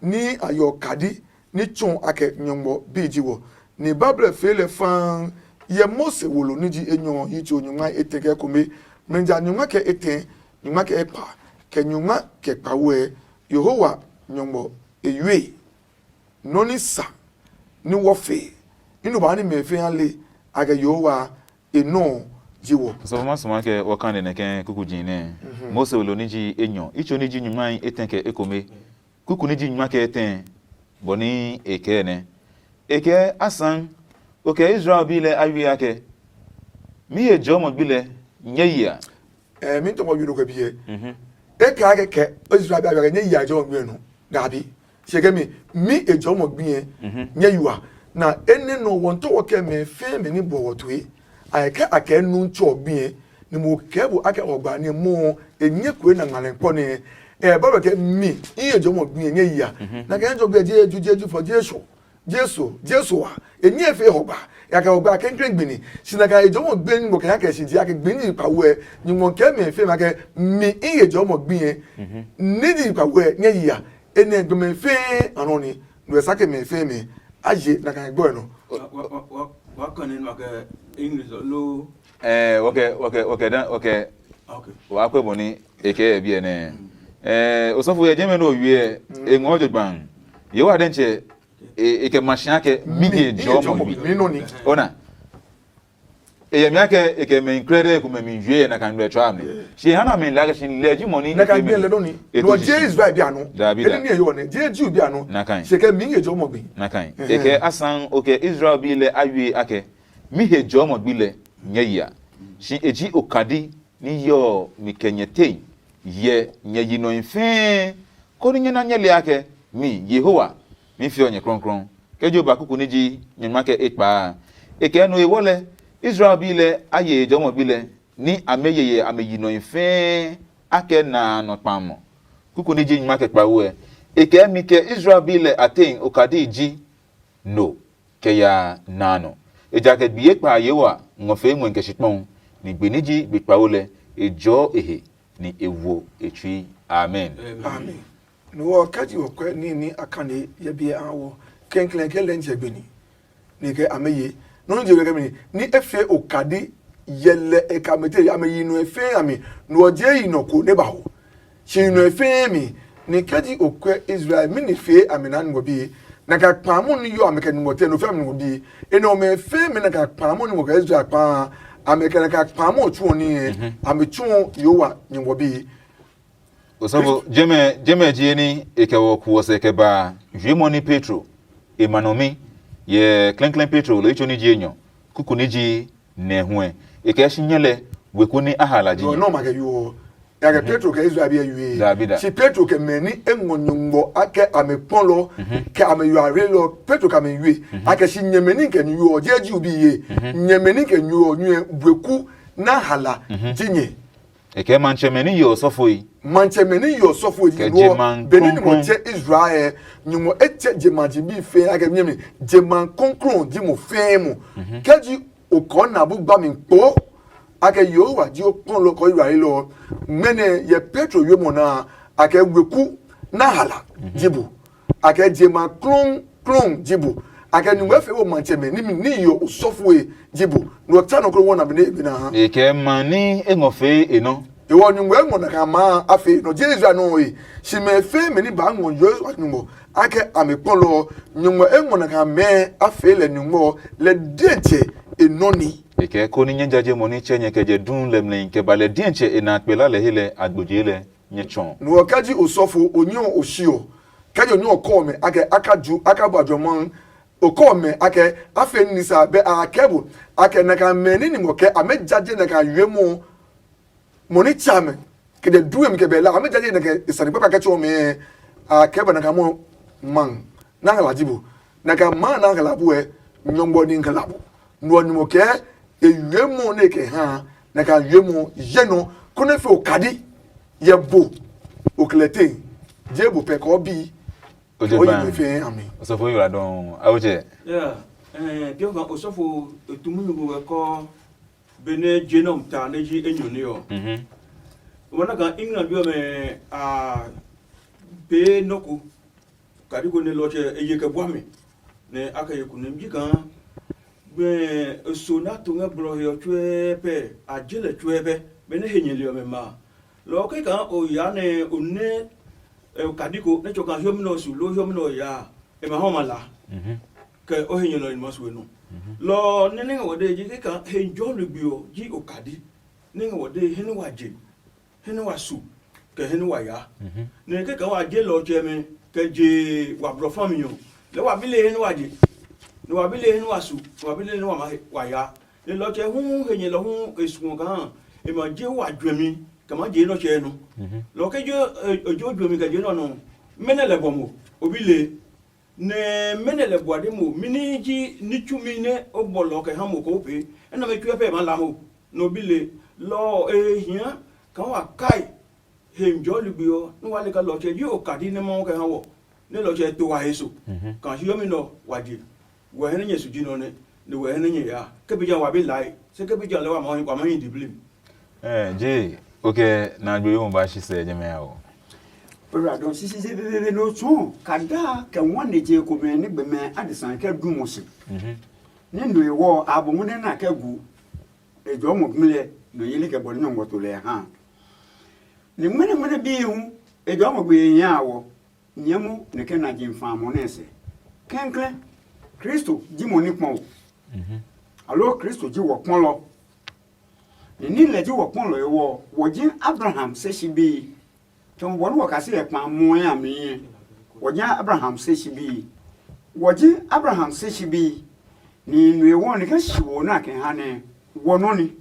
ni a yo kadi ni tso a ke nyongbo bi ji wo. Ni Bible fe le fan ye Mose wo lo ni ji enyo yi tso nyungma e te ke kome. Menja nyungma ke e te nyungma kɛ ekpa, kɛ nyungma kɛ kpawɛ. Yehowa nyɔngmɔ e yue nɔ ni sa ni wɔ fe inu ba ni mɛ fe ha le a kɛ Yehowa e nɔ ji wɔ. Sɔfɔ ma sɔma kɛ wɔ kan de nɛ kɛ kuku jin nɛ Mose lo ni ji enyɔ itso ni ji nyungma etɛ kɛ ekome. Kuku ni ji nyuma kɛ tɛ bɔ ni e kɛɛ nɛ e kɛɛ asan o kɛ Israel bi lɛ a wie akɛ mi ye jɔmɔ gbi lɛ nyɛ yi a. Ɛ mi tɔmɔ yuro kɛ biɛ. E ka kɛ kɛ Israel bi a kɛ nyɛ yi a jɔmɔ gbi nɔ. Dabi se kɛ mi mi e jɔmɔ gbi nyɛ yi wa. Na ene nɔ wɔn tɔ wɔ kɛ mɛ fɛn mɛ ni bɔ wɔ tue. A kɛ a kɛ nu tsɔ gbi nyɛ ni mo kɛ bo akɛ ɔgba ni mo e nyɛ kue na ngmalɛ kpɔ ne. Ɛ ba bɛ kɛ mi i ye jɔmɔ gbi nyɛ yi a na kɛ jɔ gbi je ju je ju fɔ je sɔ. Jesu, Jesu a, e nyɛ fe hɔgba, ya kɛ hɔgba kɛnkrɛn gbini, si na ka e jɔmɔ gbe ni mo kɛ ya kɛ si ji ya kɛ gbini pa wɛ, ni mo kɛ mɛ fe ma kɛ mi in ye jɔmɔ gbi yɛ. Ni di pa wɛ nyɛ yi ya, e nɛ gbe mɛ fe anɔ ni, no e sa kɛ mɛ fe mɛ, a je na ka gbɔ nɔ. Wa wa wa wa wa kan ne ma kɛ English lo. Eh, okay, okay, okay, dan, okay. Okay. Wa kwe bɔ ni e kɛ biɛ nɛ. Eh, osɔfo yɛ jɛmɛ no wie, e ngɔ jogban. Yehowa dɛntsɛ, e, e kɛ ma shi akɛ mi he jɔmɔ gbi. Mi nɔ ni. Ona. E yɛ mi akɛ e kɛ mɛ krɛdɛ ko mɛ mi yue na kan lɛ tsɔ amɛ. Shi hana mi la kɛ shi lɛ ji mɔ ni. Na kan gbi lɛ dɔ ni. E to je Israel bi ano. Dabi da. Ni e yo ne. Je Jew bi ano. Na kan. Shi kɛ mi he jɔmɔ gbi. Na kan. E kɛ asan o kɛ Israel bi lɛ a yue akɛ mi he jɔmɔ gbi lɛ nyɛ yia. Shi e ji okadi ni yɔ mi kɛ nyɛ tei yɛ nyɛ yi nɔe fɛɛ, koni nyɛ na nyɛ le akɛ mi Yehowa mi fiɔ nyɛ krɔnkrɔn. Kɛ jo ba kuku ni ji nyɛ ngma kɛ e kpaa. E kɛ no e wɔ lɛ Israel bi lɛ a ye jɔmɔ bi lɛ ni amɛ yeye amɛ yi nɔe fɛɛ akɛ na a nɔ kpamɔ. Kuku ni ji nyɛ ngma kɛ kpawo ɛ. E kɛ mi kɛ Israel bi lɛ a tei okadi ji no kɛ ya na a nɔ. Ejakaa gbi ekpa a Yehowa ngɔ fee ngmɛ kɛ shikpɔŋ, ni gbi ní ji gbi kpawo lɛ, e jɔɔ e he, ni e wo e tsui. Amen. Amen. No ɔ, kɛ ji wɔ kwɛ ní ní a kane yɛ biɛ a wɔ kɛnklɛn kɛ lɛ ntsɛ gbe ni, ni kɛ amɛ ye. Nɔ ni je kɛ mi ni e fie okadi yɛlɛ e ka mɛ te amɛ yi nɔ e fɛɛ a mi. No ɔ je yi nɔ ko ne ba ho. Shi nɔ e fɛɛ mi, ni kɛ ji o kwɛ Israel mi ni fee a mi na nungɔ bi, na ka kpa mo ni yɔ a mi kɛ nungɔ tɛ no fɛ mi nungɔ bi. E nɔ mɛ fɛɛ mi na ka kpa mo ni mo kɛ Israel kpa a mi kɛ na ka kpa mo tsuɔ ni a mi tsuɔ Yehowa nungɔ bi. Osɔfo, jɛmɛ jɛmɛ ji ni e kɛ wɔ kuɔ sɛ kɛ ba juemɔ ni Petro e ma nɔ mi yɛ klɛnklɛn Petro lo itso ni ji enyɔ kuku ni ji nɛ huɛ. E kɛ si nyɛ lɛ weku ni a ha la ji nyɛ. Nɔ ma kɛ yo. Ya kɛ Petro kɛ Israel bi yue. Dabi da. Si Petro kɛ mɛ ni e ngɔ nyungbo a kɛ a mɛ kpɔlɔ kɛ a mɛ yua re lɔ Petro ka mɛ yue. A kɛ si nyɛmɛ ni kɛ nyu ɔ je ji ubi ye. Nyɛmɛ ni kɛ nyu ɔ nyu weku na hala ji nyɛ. E kɛ mantsɛmɛ ni yɔ sɔfoi. Mantsɛmɛ ni yɔ sɔfoi ji nɔ. Benɛ ni mo tsɛ Israel nyungbo e tsɛ je ma ji bi fe a kɛ nyɛmi je ma kɔnkrɔn ji mo fe mo. Kɛ ji o kɔɔ na bu gba mi kpo. A kɛ Yehowa ji o kpɔn lɔ kɔɔ Israel ɔ. Mɛnɛ yɛ Petro yue mɔ na a kɛ weku na hala ji bu. A kɛ je ma klɔnklɔn ji bu. A kɛ nyumu efe wo matsɛmɛ ni mi ni yo osɔfue ji bu. No tsa nɔ kro wɔ na bi ne bi na ha. E kɛ ma ni e ngɔ fee e nɔ. Ewɔ nyumu e ngɔ na ka ma a fe nɔ je Israel nɔ e. Si mɛ fe mɛ ni ba ngɔ yo nyumu a kɛ a mi kpɔn lɔ nyumu e ngɔ na ka mɛ a fe lɛ nyumu lɛ diɛtsɛ e nɔ ni. E kɛ ko ni nyɛ jaje mo ni tsɛ nyɛ kɛ je dun lɛ mlɛ kɛ ba lɛ diɛtsɛ e na kpe la lɛ he lɛ agboje lɛ nyɛ tsɔ. No ɔ kɛ ji osɔfo o nyɛ o shi ɔ kɛ ji o nyɛ o kɔ mɛ a kɛ a ka ju a ka ba jɔ mɔ o kɔ mɛ a kɛ a fe ni sa bɛ a kɛ bo a kɛ na ka mɛ ni ni mo kɛ a mɛ jaje na ka yue mo mo ni tsa mɛ kɛ de du mi kɛ bɛ la a mɛ jaje na kɛ sani papa kɛ tsɔ mɛ a kɛ ba na ka mo man na ka la ji bo na ka ma na ka la bu ɛ nyɔngbɔ ni ka la bu. No ɔ ni mo kɛ e yue mo ne kɛ ha na ka yue mo ye no ko ne fe o kadi yɛ bo o kle te je bo pɛ kɔ bi. O je o yi ban. Me fe ami. Osɔfo yura dɔn a o je. Yeah. Eh, ke ka osɔfo etumu yugo wɛ kɔ bene je nɔ ta ne ji enyo ne ɔ. Mhm. Wana ka England bi ɔ mɛ a pe nɔ ko kadi ko ne lɔ tsɛ eye kɛ bua mi ne a kɛ ye ku ne ji ka gbɛ eso na to ngɛ blɔ he ɔ tsuɛ pɛ a je lɛ tsuɛ pɛ bene he nyɛ le ɔ mɛ ma. Lɔ ɔ kɛkɛ o ya nɛ o nɛ e, okadi ko nɛ tsɔ kaa hiɔmi nɛ ɔ su loo hiɔmi nɛ ɔ yaa, e ma hɔ ma la. Mhm. Kɛ o he nyɛ nɔ e ma su e nɔ. Mhm. Lɔ ɔ nɛ nɛ ngɛ wɔ de ji kɛkɛ he njɔ ligbi ɔ ji okadi nɛ ngɛ wɔ de he nɛ wa je, he nɛ wa su, kɛ he nɛ wa yaa. Mhm. Nɛ kɛkɛ wa je lɔ ɔ tsɛmɛ kɛ je wa blɔ fami ɔ, lɛ wa bi le he nɛ wa je, nɛ wa bi le he nɛ wa su, nɛ wa bi le he nɛ wa ma he- wa yaa. Nɛ lɔ ɔ tsɛ hu he nyɛ lɔ hu e suɔ kaa e ma je wa juɛmi kɛ maa je nɔ tsɛ nɔ. Mhm. Lɔ ke jo e jo juɛmi kɛ je nɔ nɔ mɛnɛ lɛ bɔ mo o bi le nɛ mɛnɛ lɛ bua de mo mi ni ji ní tsumi nɛ o bɔ lɔ kɛ ha mo ko pee enɛ mɛ tsuɛ pɛ ma la mo nɔ bi le lɔ e hia ka wa kai he njɔ ligbi ɔ nɛ wa le ka lɔ tsɛ yi okadi nɛ ma kɛ ha wɔ. Nɛ lɔ ɔ tsɛ to wa he so. Kan hiɔmi nɛ ɔ wa je. Wɛ hɛ nɛ nyɛ su ji nɔ nɛ, nɛ wɛ hɛ nɛ nyɛ ya. Ke bi ja wa be lai, se ke bi ja lɛ wa ma wa ma yi diblii. Eh, je, okay, na gbe yo ba shi sɛ je mɛ o. Ora don sisi se be be no tsu ka da kɛ wan ne je ko mɛ ni gbe mɛ adisa kɛ du mo si. Ni no e wɔ a bo mo ne na kɛ gu. E jɔ mo gmile no yeli kɛ bɔ ni nyɔngɔ to lɛ ha. Ni mene mene bi hu e jɔ mo gbe nya wɔ. Nyɛɛ mo nɛ kɛ na je fa mo nɛ sɛ. Kɛnklɛ, Kristo ji mo ní kpɔ o. Aloo Kristo ji wɔ kpɔlɔ. Ni ní lɛ ji wɔ kpɔlɔ ewɔ ɔ, wɔ ji Abraham se shi bii. Tɔmɔ bɔ nɛ wɔ kaseli kpa muɔ ya mi ɛ, wɔ ji Abraham se shi bii. Wɔ ji Abraham se shi bii. Ni nu ewɔ ni ke shi wo nɛ a kɛ ha nɛ wɔ nɔ ni.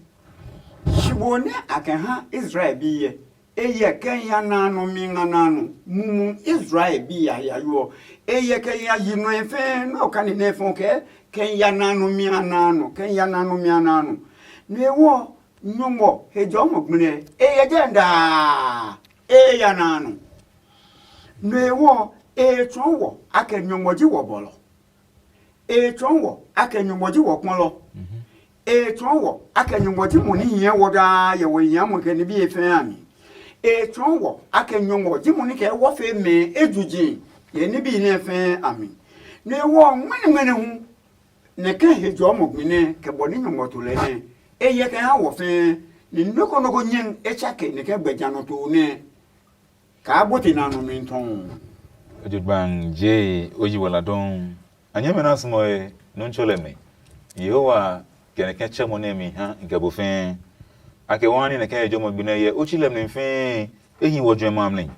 Shi wo nɛ a kɛ ha Israel bi yɛ. E yɛ kɛ ya na nɔ mi nga na nɔ mumu Israel bi ya ya yo. E yɛ kɛ ya yi nɔ e fɛ nɔ ka ni nɛ fɔ kɛ kɛ ya na nɔ mi a na nɔ kɛ ya na nɔ mi a na nɔ. No e wɔ nyɔngɔ he jɔ mo gblɛ e yɛ jɛ nda e ya na nɔ. No e wɔ e tsɔ wɔ a kɛ nyɔngɔ ji wɔ bɔlɔ. E tsɔɔ wɔ akɛ Nyɔngmɔ ji wɔ kpɔlɔ. E tsɔɔ wɔ akɛ Nyɔngmɔ ji mo ní hiɛ wɔ daa yɛ wɔ hiamɔ kɛ nibi e fɛɛ a mi. E tsɔɔ wɔ akɛ Nyɔngmɔ ji mo ní kɛ wɔ fee mɛ ejuji yɛ nibi nɛ fɛɛ a mi. Nɛ e wɔ ngmɛnɛ ngmɛnɛ hu nɛ kɛ he jɔɔ mo gbi nɛ kɛ bɔ ní Nyɔngmɔ to lɛ nɛ e yɛ kɛ ha wɔ fɛɛ. Ni nɔ́ ko nɔ́ ko nyɛŋ e tsake nɛ kɛ gbɛ ja nɔ to nɛ kaa bute na nɔ mi tɔɔ. Ojogban je o yi wala dɔn. A nyɛmɛ na sumɔ e nɔ tsɔ lɛ mi. Yehowa kɛ nɛ kɛ tsɛ mo nɛ mi ha ngɛ bo fɛɛ. A kɛ wa ni nɛ kɛ ejɔ mo gbi nɛ yɛ o tsi lɛ mi fɛɛ e hi wɔ juɛ ma mli.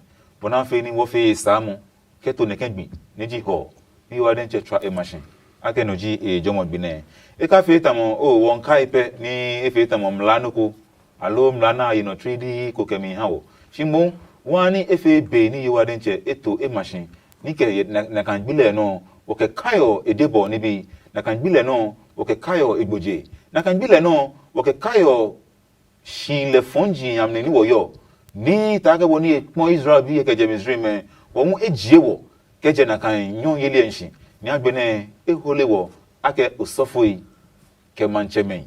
Bɔ na fe ni wɔ fe sa mo kɛ to nɛ kɛ gbi ni ji hɔ ni wa den tsɛ tswa e ma shi. A kɛ no ji ejɔ mo gbi nɛ. E ka fe tamɔ o wɔ nkai pɛ ni e fe tamɔ mla no ko. Aloo mla nɛ a yi nɔ tsuidii ko kɛ mi ha wɔ. Shi mohu, wa ní e fee be ní Yehowa dɛntsɛ e to e ma si, ní kɛ nakan gbilɛ nɔ ɔ, wɔ kɛ kaiɔ e debɔ níbi. Nakan gbilɛ nɔ ɔ, wɔ kɛ kaiɔ e gboje. Nakan gbilɛ nɔ ɔ, wɔ kɛ kaiɔ si lɛ fɔnji amli ní wɔ yɔ. Ní taa kɛ bɔ ní e kpɔ Israel bi kɛ jɛ Misraim ɔ, wɔ hu e jie wɔ kɛ jɛ nakan nyɔ yeli ɔ si. Ní agbe nɛ e hole wɔ akɛ osɔfoi kɛ matsɛmɛi,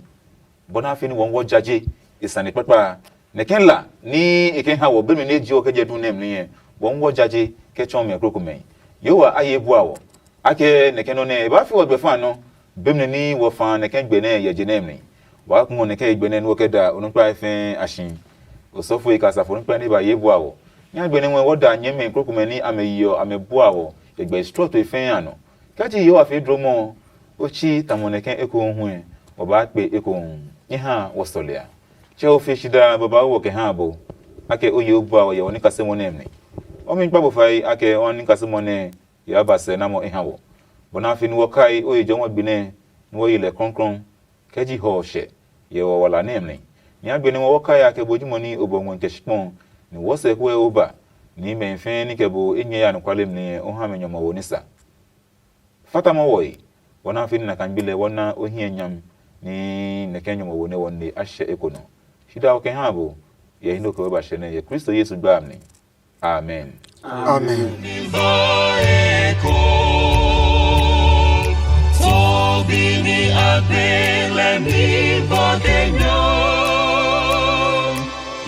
bɔ nɛ a fi ní wɔɔ wɔ jaje e sane kpakpa a. Nɛ kɛ la ní e kɛ ha wɔ be mi nɛ e je ɔ kɛ jɛ du nɛ mli ɛ, wɔɔ wɔ jaje kɛ tsɔɔ mɛ krokomɛi. Yehowa a ye bua wɔ, akɛ nɛ kɛ nɔ nɛ e ba fi wɔ gbɛfa nɔ, be mi ní wɔ fa nɛ kɛ gbɛ nɛ yɛ je nɛ mli. Waa kuɔ nɛ kɛ e gbɛ nɛ nɛ wɔ kɛ da onukpa fɛɛ a shi. Osɔfo e ka safo nukpa nɛ ba ye bua wɔ. Nya gbɛ nɛ wɔ da nyɛmɛ krokomɛ ní amɛ yi ɔ amɛ bua wɔ, e gbɛ strɔto fɛɛ a nɔ. Kɛ ji Yehowa fee dlomɔ ɔ, o tsi tamɔ nɛ kɛ ekohu hu ɛ, o baa kpe ekohu. Nyɛ ha wɔ sɔlea. Tsɛ o fe shi daa babauu wɔ kɛ ha bo, akɛ o ye o bua wɔ yɛ wɔ nikasemɔ nɛ mli. O mi kpa bo fai akɛ o nikasemɔ nɛ ya ba sɛ namɔ e ha wɔ. Bɔ na fi ni wɔ kai o ye jɔmɔ gbi nɛ ni wɔ yi lɛ krɔnkrɔn, kɛ ji hɔ ɔ hyɛ yɛ wɔ wala nɛ mli. Nyɛ a gbe nɛ wɔ kai akɛ bo ji mɔ ni o bɔ ngɔ kɛ shikpɔn, ni wɔ sɛ huɛ o ba, ni mɛ fɛɛ ni kɛ bo e nyɛ ya anɔkuale mli ɔ, o ha mɛ nyɔmɔ wo ní sa. Fata mɔ wɔe, wɔ na fi ni na kan gbi lɛ wɔ na o hiɛ nyam, ni nɛ kɛ nyɔmɔ wo nɛ wɔ ne a hyɛ eko nɔ. Shi da o kɛ ha bo, yɛ hi nɔ kɛ wɛ ba hyɛ nɛ yɛ Kristo Yesu gba a mli. Amen. Amen.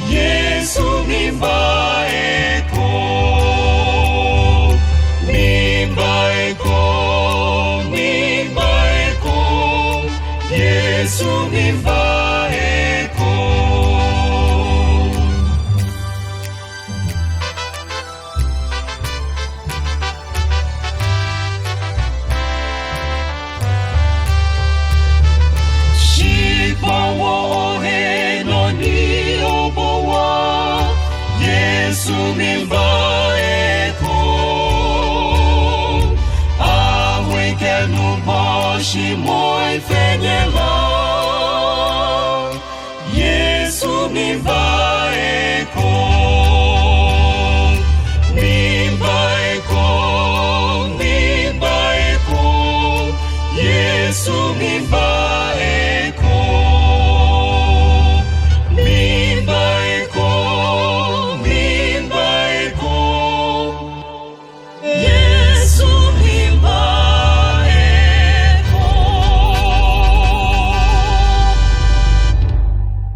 Yesu mi ba eko, mi ba eko, mi ba eko, Yesu mi ba eko. Shikpɔngɔ o he nɔ ni o bɔ wa, Yesu mi ba eko. Ahwe kɛ nu bɔ shi moi fɛnyɛ la, Yesu mi ba